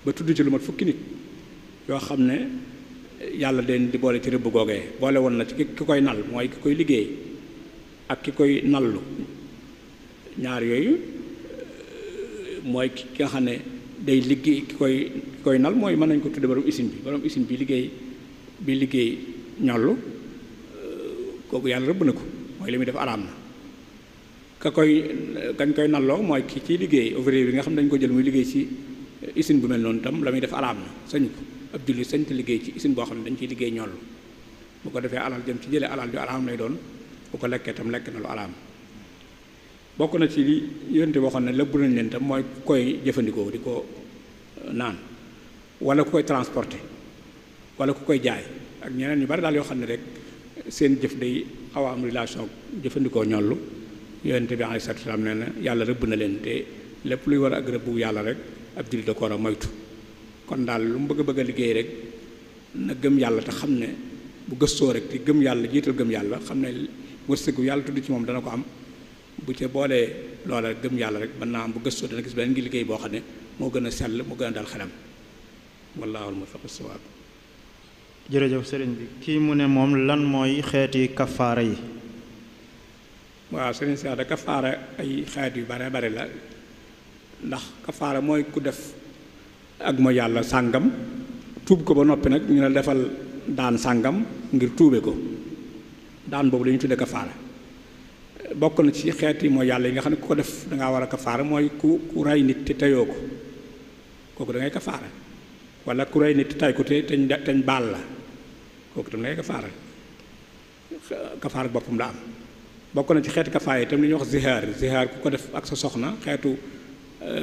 ba tudd ci lu mat fukki nit yoo xam ne yàlla den di boole ci rëbb googee boole woon na ci ki koy nal mooy ki koy liggéey ak ki koy nallu ñaar yooyu mooy ki nga xam ne day liggéey ki koy nal mooy mën nañ ko tudde borom usine bi liggéey ñollu kooku yàlla rëbb na ko mooy li muy def araam na kañ koy nalloo mooy ki ciy liggéey ouvrier bi nga xam ne dañ ko jël muy liggéey ci usine bu mel noonu tam la muy def araam na sañu ko ab julli sañ te liggéey ci usine boo xam ne dañ ciy liggéey ñollu bu ko defee alal jëm ci jëlee alal ju araam lay doon bu ko lekkee tam lekk na lu araam bokk na ci li yonte boo xam ne lëbb nañ leen tam mooy ku koy jëfandikoo di ko naan wala ku koy transporter wala ku koy jaay ak ñeneen ñu bari daal yoo xam ne rek seen jëf day xaw a am relation jëfandikoo ñollu yonte bi alayhi salaatu salaam nee na yàlla rëbb na leen te lépp luy war a ak rëbbu yàlla rek ab jullit da ko war a moytu kon daal lu mu bëgg a liggéey rek na gëm yàlla te xam ne bu gëstoo rek te gëm yàlla jiital gëm yàlla xam ne wërsëgu yàlla tudd ci moom dana ko am bu ca boolee loola gëm yàlla rek mën naa am bu gëstoo dana gis beneen ngi liggéey boo xam ne moo gën a sell moo gën a dal xelam wallaahu al-muwaffiq lis-sawaab. jërëjëf sëriñ bi kii mu ne moom lan mooy xeeti kafaara yi. waaw sëriñ Seex da kafaara ay xeet yu bare bare la ndax kafaara mooy ku def ak mooy yàlla sàngam tuub ko ba noppi nag ñu ne defal daan sàngam ngir tuube ko daan boobu la ñu tudde kafaara bokk na ci xeeti mooy yàlla yi nga xam ne ku ko def dangaa war a kafaara mooy ku rey nit te teyoo ko kooku da ngay kafaara wala ku rey nit te tay ko teñ baal la kooku tam da ngay kafaara boppam la am bokk na ci xeeti kafaara yi itam li ñuy wax zihaar ku ko def ak sa soxna xeetu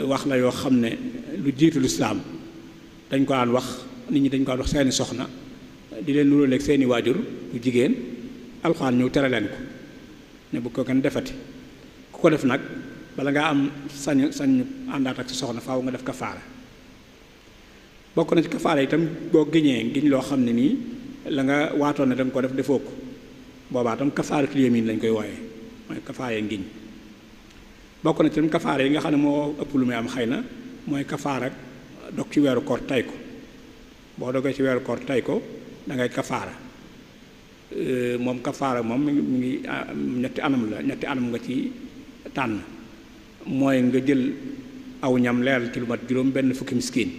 wax la yoo xam ne lu jiitu lislaam dañ ko daan wax nit ñi dañ ko daan wax seeni soxna di leen nuróoleeg seeni waajur bu jigéen alxuraan ñëw tere leen ko ne bu ko kenn defati ku ko def nag bala ngaa am sañ àndaat ak sa soxna faaw nga def kafaara bokk na ci kafaara itam boo giñee giñ loo xam ne nii la nga waatoon ne da nga ko def defoo ko boobaa tam kafaaratul yamin lañ koy wooyee mooy kafaara ngiñ bokk na ci tam kafaara yi nga xam ne moo ëpp lu muy am xëy na mooy kafaara dog ci weeru koor tay ko boo dogee ci weeru koor tey ko da ngay kafaara moom kafaara moom mi ngi ñetti anam nga ci tànn mooy nga jël aw ñam leeral ci lu mat juróom benn fukki miskin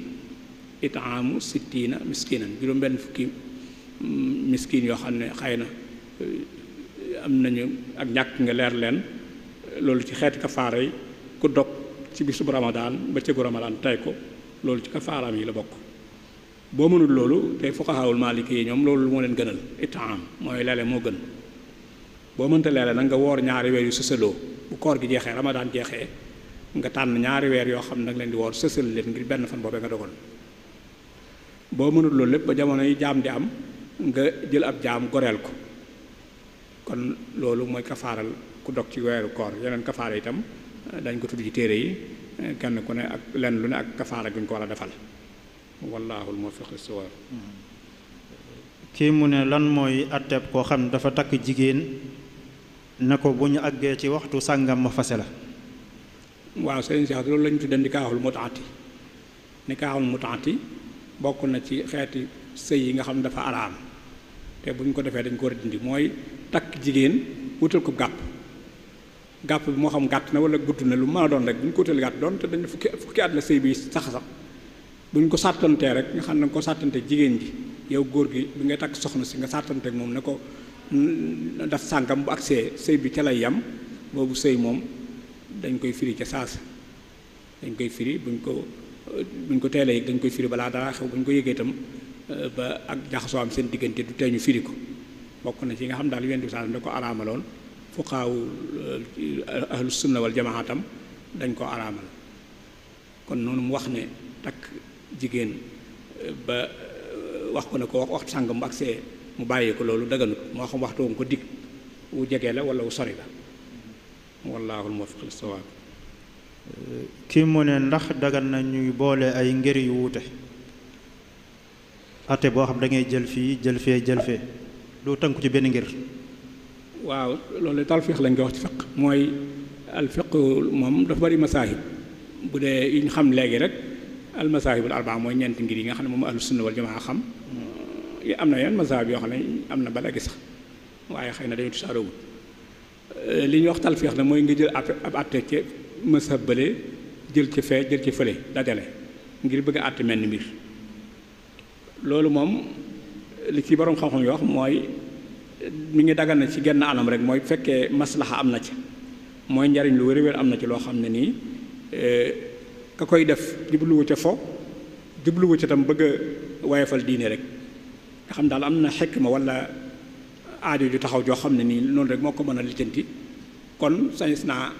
itaamu sittiina miskinan juróom benn fukki miskin yoo xam ne xëy na am nañu ak ñàkk nga leer leen loolu ci xeeti kafaara yi ku dog ci bisub ramadaan bëccëgu ramadaan tey ko loolu ci kafaaraam yi la bokk boo mënul loolu te fuqahaawul maaliki yi ñoom loolu moo leen gënal itaam mooy leele moo gën boo mënta leele nag nga woor ñaari weer yu sësaloo bu koor gi jeexee ramadaan jeexee nga tànn ñaari weer yoo xam ne nag leen di woor sësal leen ngir benn fan boobee nga dogal boo mënul loolu lépp ba jamono yi jaam di am nga jël ab jaam goreel ko kon loolu mooy kafaaral ku dog ci weeru koor yeneen kafaara itam dañ ko tudd ci téere yi kenn ku ne ak lenn lu ne ak kafaara guñ ko war a defal wallaahul muwaffiq lis-sawaab. kii mu ne lan mooy àtteeb koo xam ne dafa takk jigéen ne ko bu ñu àggee ci waxtu sàngam ma fase la. waaw sëriñ Cheikh loolu la ñu tuddee nikaaxul mutaati bokk na ci xeeti sëy yi nga xam ne dafa araam te bu ñu ko defee dañ ko war a dindi mooy takk jigéen wutal ko gàpp bi moo xam gàtt na wala gudd na lu mën a doon rek bu ñu ko wutal gàtt doon te dañ fukki at la sëy bi sax bu ñu ko sàttantee rek nga xam ne nga ko sàttante jigéen ji yow góor gi bi ngay takk soxna si nga sàttanteek moom ne ko daf sàngam bu agsee sëy bi ca lay yam boobu sëy moom dañ koy firi ca saasa dañ koy firi buñ ko teelee yëg dañ koy firi balaa dara xew bu ñu ko yëgee itam ba ak jaxasoo am seen diggante du tee ñu firi ko bokk na ci nga xam daal yonent bi sallallahu alayhi wasallam da ko araamaloon fuqaawu ahlus sunna wal jamaa tam dañ ko araamal kon noonu mu wax ne takk jigéen ba wax ko ne ko waxtu sàngam bu agsee mu bàyyi ko loolu daganut moo xam waxtu woon ko dig wu jege la wala wu sori la wallaahul muwaffiq lis-sawaab. kii mu ne ndax dagan na ñuy boole ay ngir yu wuute ate boo xam da ngay jël fii jël fee lu tënku ci benn ngir. waaw loolu talfiix lañ koy wax ci fiq mooy al fiq moom dafa bari masaahib bu dee yi ñu xam léegi rek al masaahibul arbaa mooy ñeenti ngir yi nga xam ne moom ahlu sunna wal jamaa xam am na yenn masaahib yoo xam ne am na ba léegi sax waaye xëy na dañu tisaaroowul li ñuy wax talfiix na mooy nga jël ab àtte ci mazhab bële jël ci fee jël ci fële dajale ngir bëgg a àtte mel ni mbir loolu moom li ci borom xam-xam yi wax mooy mi ngi dagal na ci genn anam rek mooy fekkee maslaxa am na ci mooy njariñ lu wér-wér am na ci loo xam ne nii ka koy def jubluwu ca fo jubluwu ca tam bëgg a wayefal diine rek nga xam daal am na xikma wala aajo ju taxaw joo xam ne nii noonu rek moo ko mën a lijjanti kon sañis naa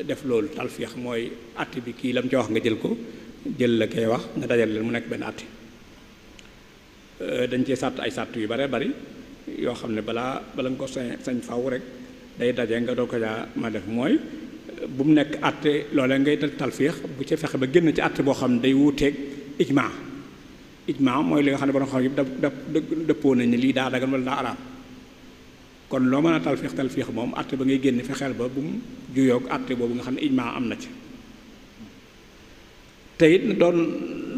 def loolu talfiix mooy àtte bi kii lam ca wax nga jël ko jël la koy wax nga dajal leen mu nekk benn àtte dañ cee sàtt ay sàtt yu bare bari yoo xam ne bala nga ko sañ faw rek day daje nga doo ko jaa ma def mooy bu mu nekk àtte loolee ngay talfiix bu ca fexe ba génn ci àtte boo xam ne day wuuteeg ijmaa mooy li nga xam ne borom xam yëpp dëppoo nañ ne lii daa dagan wala daa araam kon loo mën a talfiix moom àtte ba ngay génn fexeel ba bu mu juyoog àtte boobu nga xam ne ijmaa am na ci te it doon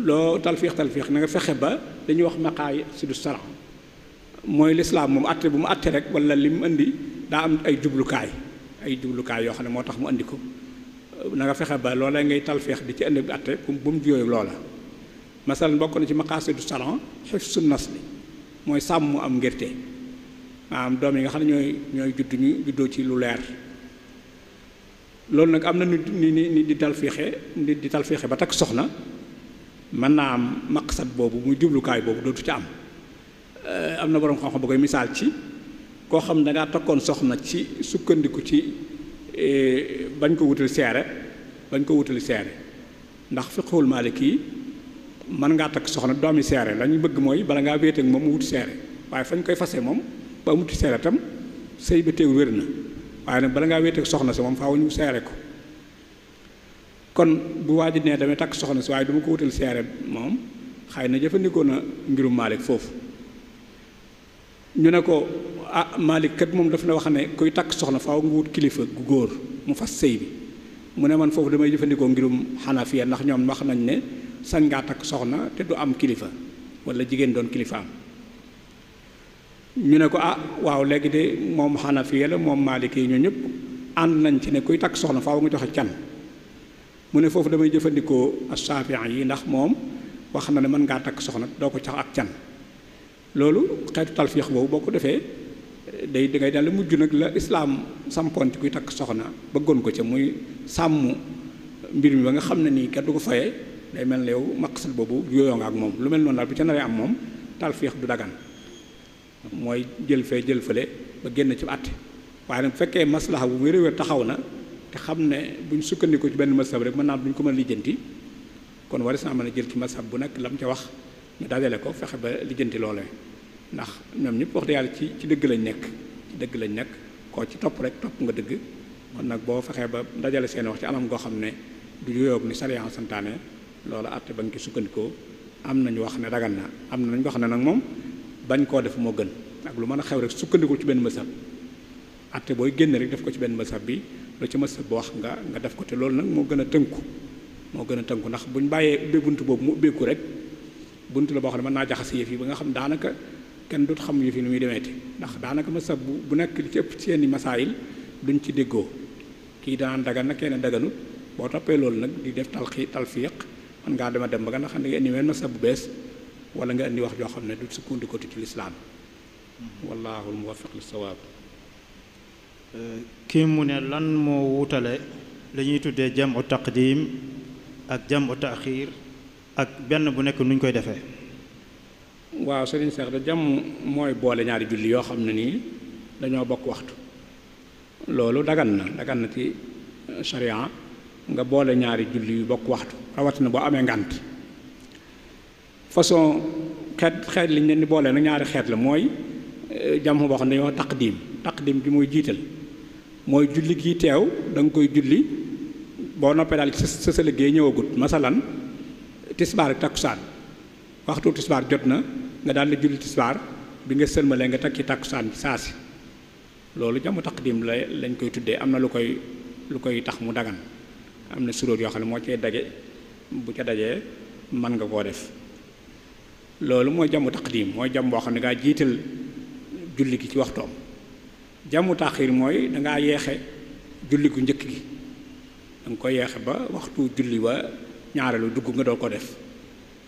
loo talfiix na nga fexe ba dañuy wax maqaasidu shar'a mooy lislaam moom àtte bu mu àtte rek wala li mu indi daa am ay jublukaay yoo xam ne moo tax mu indi ko na nga fexe ba loola ngay talfiix di ci indi bi àtte bu mu juyoo loola masalan bokk na ci maqaasidu shar'a hifzu nasli mooy sàmm am ngirte maanaam doom yi nga xam ne ñooy juddoo ci lu leer loolu nag am na ni di talfiixe ba takk soxna mën naa am maqsad boobu muy jublukaay boobu dootu ci am na boroom xam-xam ba koy misaal ci koo xam ne dangaa takkoon soxna ci sukkandiku ci bañ ko wutali seere ndax fiqhul maliki mën ngaa takk soxna doomi seere la ñu bëgg mooy bala ngaa wéet ak moom mu wuti seere waaye fañ koy fase moom ba muti seere tam sëy ba teew wér na waaye nag bala ngaa wéet ak soxna si moom faaw ñu seere ko kon bu waa ji nee damay takk soxna si waaye du ma ko wutal seere moom xëy na jëfandikoo na mbirum Maalik foofu ñu ne ko Maalik kat moom daf na wax ne kuy takk soxna faaw nga wut kilifa gu góor mu fas sëy bi mu ne man foofu damay jëfandikoo ngirum Xanafiya ndax ñoom wax nañ ne sañ ngaa takk soxna te du am kilifa wala jigéen doon kilifaam. ñu ne ko waaw léegi de moom Xanafiya la moom Maaliki yi ñoo ñëpp ànd nañ ci ne kuy takk soxna faaw nga joxe can. mu ne foofu damay jëfandikoo as-Saafi'i yi ndax moom wax na ne mën ngaa takk soxna doo ko jox ak can. loolu xeetu talfiix boobu boo ko defee day dangay daal mujj nag la islaam sampoon ci kuy takk soxna bëggoon ko ca muy sàmm mbir mi ba nga xam ne nii kenn du ko fayee day mel ne yow maqsad boobu yooyoo nga ak moom lu mel noonu daal bu ca naree am moom talfiix du dagan mooy jël fee jël fële ba génn ci àtte waaye nag bu fekkee maslaha bu wér-wér taxaw na te xam ne buñ sukkandiku ci benn masab rek mën naa duñ ko mën a lijjanti kon waris naa mën a jël ci masab bu nekk lam ca wax ñu dajale ko fexe ba lijjanti loolee ndax ñoom ñëpp wax dëgg yàlla ci dëgg lañ nekk koo ci topp rek topp nga dëgg kon nag boo fexee ba dajale seen wax ci anam goo xam ne du yoyoog ni sariya santaane loolu àtte ba nga ci sukkandikoo am nañu wax ne dagan na am na nañu wax ne nag moom bañ koo def moo gën ak lu mën a xew rek sukkandiku ci benn masab àtte booy génn rek def ko ci benn masab bi lu ci masab bu wax nga def ko te loolu nag moo gën a tënku ndax buñ bàyyee ubbee bunt boobu mu ubbeeku rek bunt la boo xam ne mën naa jaxase yëf yi ba nga xam daanaka kenn dut xam yëf yi nu muy demeeti ndax daanaka masab bu nekk li ci ëpp ci seeni masaayil duñ ci déggoo kii danaan dagan na kenn daganut boo toppee loolu nag di def talfiq man ngaa dem ba nga xam ne nga indi wenn masab bu bees wala nga indi wax joo xam ne du sukkandiku ci lislaam wallaahu al-muwaffiq lis-sawaab. kii mu ne lan moo wutale li ñuy tuddee jamu taqdim ak jamu taaxir ak benn bu nekk nuñ koy defee. waaw sëriñ Seex da jàmm mooy boole ñaari julli yoo xam ne nii dañoo bokk waxtu loolu dagan na ci sharia nga boole ñaari julli yu bokk waxtu rawatina boo amee ngànt façon xeet liñ leen di boole nag ñaari xeet la mooy jàmm boo xam ne dañoo taqdim bi mooy jiital mooy julli gi teew da nga koy julli boo noppee daal ci sa liggéey ñëwagut masalan tisbaar ak takkusaan waxtu tisbaar jot na nga daal di julli tisbaar bi nga sëlmalee nga teg ci takkusaan bi saa si loolu jamu taqdim lañ koy tuddee am na lu koy tax mu dagan am na suróot yoo xam ne moo cee daje bu ca dajee mën nga koo def loolu mooy jamu taqdim mooy jam boo xam ne ngaa jiital julli gi ci waxtoom jamu taaxir mooy dangaa yeexe julli gu njëkk gi danga koy yeexe ba waxtu julli wa ñaareelu dugg nga doo ko def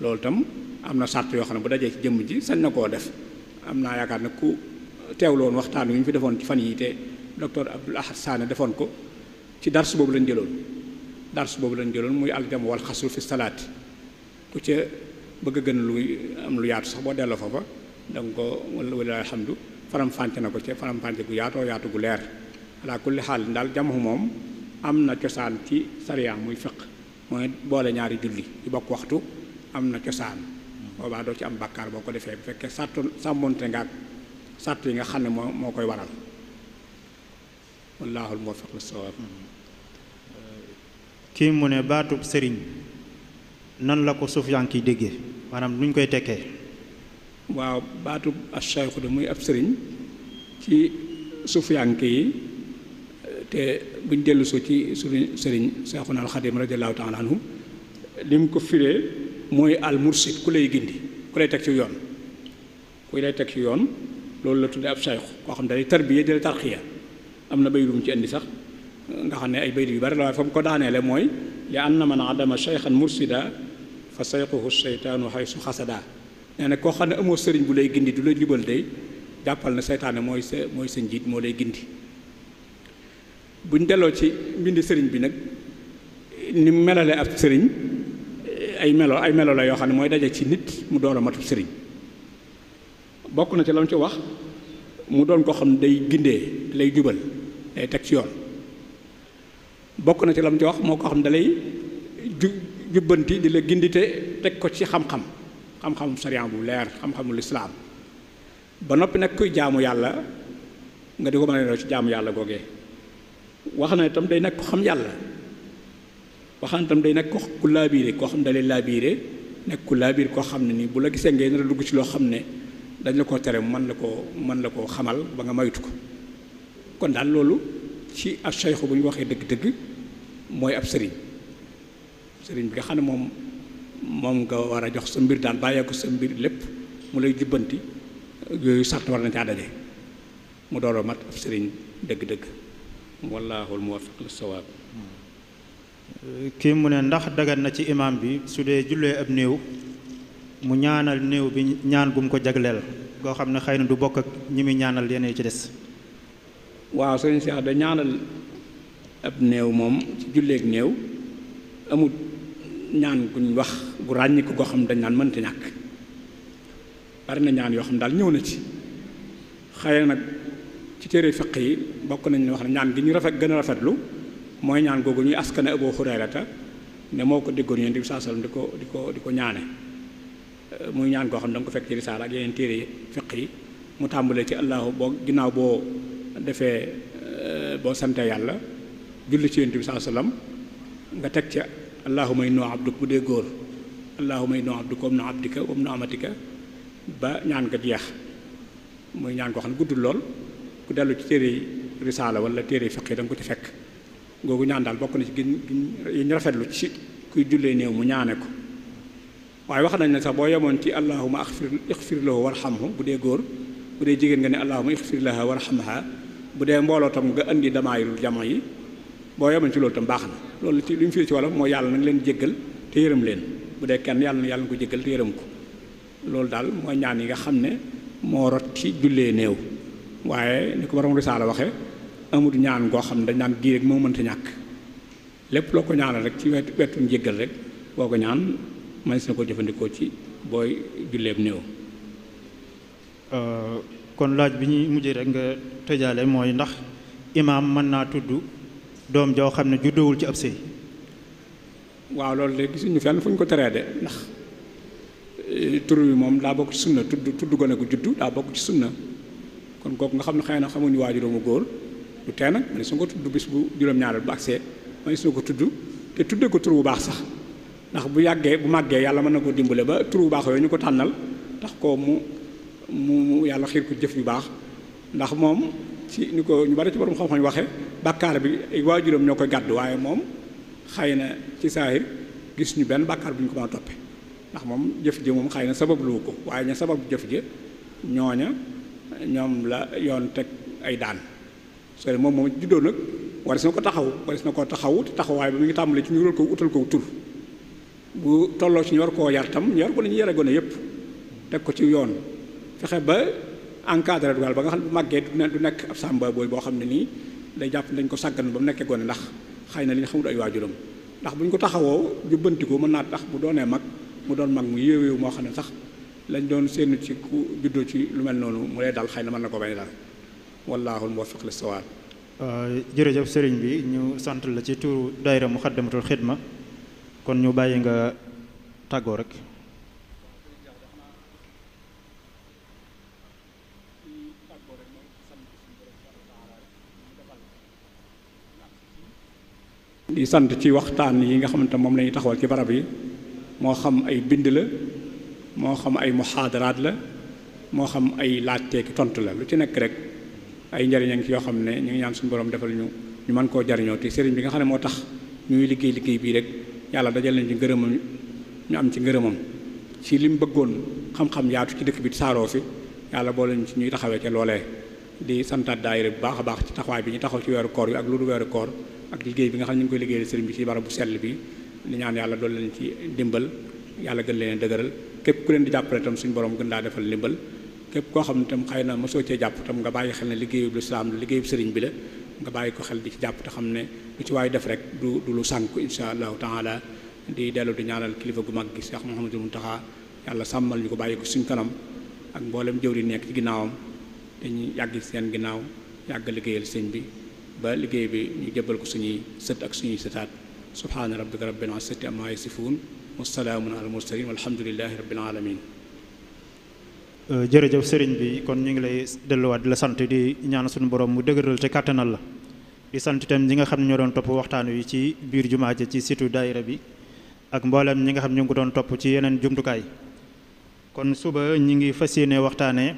loolu tam am na sart yoo xam ne bu dajee ci jëmm ji sañ na koo def am naa yaakaar ne ku teewlu woon waxtaan wi ñu fi defoon ci fan yi te docteur Abdoul Ahad Sané defoon ko ci dars boobu lañ jëloon muy aljamu wal xasru fi salaati ku ca bëgg a gën lu yaatu sax boo delloo fa danga ko wala alhamdu faram-fànce na ko ca faram-fànce gu yaatu gu leer ala kulli xaal daal jamu moom am na cosaan ci sariya muy fiq mooy boole ñaari julli yu bokk waxtu am na cosaan boobaa doo ci am bàkkaar boo ko defee bu fekkee sàmmonte nga ak sàrt yi nga xam ne moo koy waral wallaahul muwaffiq lis-sawaab. kii mu ne baatub sëriñ nan la ko Sufyaan ki déggee maanaam nuñ koy tekkee. waaw baatub ash-shaykh de muy ab sëriñ ci Sufyaan yi te buñ dellu soo ci suñu sëriñ Seexuna al-Xadiim radiyallaahu taala anhu li mu ko firee mooy al mursid ku lay gindi ku lay teg ci yoon ku lay teg ci yoon loolu la tuddee ab shaykh koo xam ne day tarbiya di la tarxiya am na bay lu mu ci indi sax nga xam ne ay bayt yu bari la waaye fa mu ko daaneele mooy li anna man adama shaykhan mursida fa shaykhuhu sheytaanu haysu xasada nee na koo xam ne amoo sëriñ bu lay gindi du la jubal day jàppal na seytaane mooy sa njiit moo lay gindi buñ delloo ci mbindi sëriñ bi nag ni mu melale ab sëriñ ay melo la yoo xam ne mooy daje ci nit mu door a matub sëriñ bokk na ci la mu ci wax mu doon koo xam ne day gindee lay jubal day teg ci yoon bokk na ci la mu ci wax moo ko xam ne da lay jubbanti di la gindi te teg ko ci xam-xamu sariya bu leer xam-xamu lislaam ba noppi nag kuy jaamu yàlla nga di ko mën a doo ci jaamu yàlla googee wax na itam day nekk ko xam yàlla waxaan itam day nekk ko ku laabiire koo xam ne da lay laabiire nekk ku laabiire koo xam ne nii bu la gisee ngay nar a dugg ci loo xam ne dañ la koo tere mën la koo xamal ba nga maytu ko kon daal loolu ci ab shaykh bu ñu waxee dëgg-dëgg mooy ab sëriñ bi nga xam ne moom moom nga war a jox sa mbir daal bàyyee ko sa mbir lépp mu lay jubbanti yooyu sart war na caa daje mu door a mat ab sëriñ dëgg-dëgg wallaahul muwaffiq lis sawaab. kii mu ne ndax dagan na ci imaam bi su dee jullee ab néew mu ñaanal néew bi ñaan gum ko jagleel goo xam ne xëy na du bokk ak ñi muy ñaanal yeneen ci des. waaw sëriñ Cheikh da ñaanal ab néew moom ci julleeg néew amul ñaan guñ wax gu ràññiku goo xam dañ naan mënta ñàkk bari na ñaan yoo xam daal ñëw na ci xëy na nag ci téere fiq yi bokk nañ wax ne ñaan gi ñu gën a rafetlu mooy ñaan googu ñuy askane Abu Hurayrata ne moo ko déggoon Yonent bi sallallahu alayhi wasallam di ko ñaane muy ñaan goo xam da nga ko fekk ci risaala ak yeneen téere fiq yi mu tàmbalee ci allahu boo ginnaaw boo defee boo sante yàlla julli ci Yonent bi sallallahu alayhi wasallam nga teg ca allahumma inna abduka bu dee góor allahumma inna abduka wa ibnu abdika wa ibnu amatika ba ñaan nga jeex muy ñaan goo xam ne guddul lool ku dellu ci téere risaala wala téere fiq yi da nga ko ci fekk googu ñaan daal bokk na ci yi ñu rafetlu ci kuy jullee néew mu ñaane ko waaye wax nañ ne sax boo yemoon ci allahumma ixfir lahu warhamhu bu dee góor bu dee jigéen nga ne allahumma ixfir laha warhamha bu dee mbooloo tam nga indi damaayirul jama yi boo yemoon ci loolu tam baax na loolu ci li mu firi ci wolof mooy yàlla na nga leen jéggal te yërëm leen bu dee kenn yàlla na ko jéggal te yërëm ko loolu daal mooy ñaan yi nga xam ne moo rot ci jullee néew waaye ni ko borom risaala waxe amul ñaan goo xam ne dañ naan gii rek moo mënta ñàkk lépp loo ko ñaanal rek ci wetu njéggal rek boo ko ñaan mënees na ko jëfandikoo ci booy julleeb néew. kon laaj bi ñuy mujjee rek nga tëjaale mooy ndax imaam mën naa tudd doom joo xam ne juddowul ci ab sëy. waaw loolu de gisuñu fenn fu ñu ko teree de ndax tur wi moom daa bokk ci sunna tudd gone gu juddu daa bokk ci sunna kon kooku nga xam ne xëy na xamuñu waajuróomu góor du tee nag ma ne su ko tudd bis bu juróom-ñaareel bu agsee ma ne su ko tudd te tuddee ko tur bu baax sax ndax bu màggee yàlla mën na ko dimbale ba tur bu baax yooyu ñu ko tànnal tax ko mu yàlla xiir ko jëf yu baax ndax moom ci ni ko ñu bari ci borom xam-xam waxe bàkkaar bi ay waajuram ñoo koy gàddu waaye moom xëy na ci saahir gis ñu benn bàkkaar bu ñu ko mën a toppe ndax moom jëf ji moom xëy na sabab lu ko waaye ña sabab jëf ji ñoom la yoon teg ay daan soo moom juddoo nag waris na ko taxawu te taxawaay bi mi ngi tàmbali ci ñu utal ko tur bu tolloo ci ñu war koo yar tam ñu war ko la ñu yare gone yépp teg ko ci yoon fexe ba encadré dugal ba nga xam ne bu màggee du nekk ab sàmba booy boo xam ne nii day jàpp dañ ko sàggan ba mu nekkee gone ndax xëy na li ñu xamul ay waajuram ndax bu ñu ko taxawoo jubbanti ko mën naa tax bu doonee mag mu doon mag mu yéew moo xam ne sax lañ doon séenu ci ku juddoo ci lu mel noonu mu lay dal xëy na mën na ko bañ dal wallaahul muwaffiq lis sawaab. jërëjëf sëriñ bi ñu sant la ci turu daayira Muxaddamatul Xidma kon ñu bàyyi nga tàggoo rek. di sant ci waxtaan yi nga xamante moom la ñuy taxawal ci barab yi moo xam ay bind la moo xam ay muxaadaraat la moo xam ay laajteeki tontu la lu ci nekk rek ay njariñ a ngi ci yoo xam ne ñu ngi ñaan suñu borom defal ñu mën koo jariñoo te sëriñ bi nga xam ne moo tax ñuy liggéey bii rek yàlla dajal nañ ci ngërëmam ñu am ci ngërëmam ci li mu bëggoon xam-xam yaatu ci dëkk bi saaroo fi yàlla boole ñu ci ñuy taxawee ca loolee di santaat daayira bu baax a baax ci taxawaay bi ñu taxaw ci weeru koor bi ak lu du weeru koor ak liggéey bi nga xam ne ñu ngi koy liggéeyal sëriñ bi ci barab bu sell bi di ñaan yàlla dool leen ci dimbal yàlla gën leen dëgëral képp ku leen di jàppale tam suñu borom gën laa defal ndimbal képp koo xam ne tam xëy na mosoo cee jàpp tam nga bàyyi xel ne liggéeyub lislaam la liggéeyub sëriñ bi la nga bàyyi ko xel di ci jàpp te xam ne lu ci waay def rek du lu sànku insha allahu taala di dellu di ñaanal kilifa gu mag gi Cheikh Mouhamadou Mountakha yàlla sàmmal ñu ko bàyyi ko suñ kanam ak mboolem jëwri nekk ci ginnaawam dañuy yàgg seen ginnaaw yàgg liggéeyal sëñ bi ba liggéey bi ñu jëbal ko suñuy sët ak suñuy sëtaat subhaana rabbika rabbil izzati amma yasifuun wa salaamun alal mursaliin walhamdulillahi rabbil alamin. jërëjëf sëriñ bi kon ñu ngi lay delluwaat di la sant di ñaan suñu borom mu dëgëral te kàttanal la di sant itam ñi nga xam ne ñoo doon topp waxtaan wi ci biir jumaa ji ci situ daayira bi ak mboolem ñi nga xam ñu ngi ko doon topp ci yeneen jumtukaay kon suba ñi ngi fas yéene waxtaanee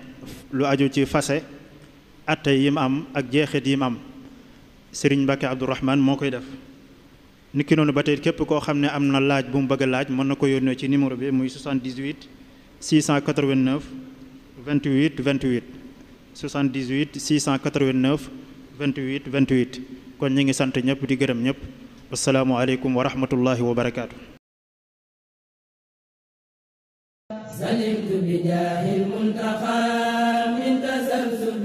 lu aju ci fase atte yi mu am ak jeexit yi mu am sëriñ Mbàkke Abdourahmane moo koy def niki noonu ba tey képp koo xam ne am na laaj bu mu bëgg a laaj mën na ko yónnee ci numéro bi muy 78 689 28 28 78 689 28 28 kon ñu ngi sant ñëpp di gërëm ñëpp asalaamaaleykum wa rahmatullahi wa barakaatu. سلمت بجاه المنتقى من تسلسل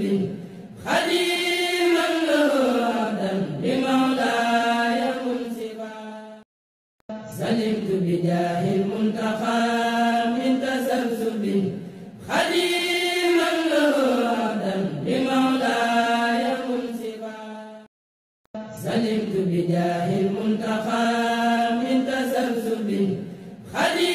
خديما له عبدا بمولاي منصفا سلمت بجاه المنتقى من تسلسل خديما له عبدا بمولاي منصفا سلمت بجاه المنتقى من تسلسل خديما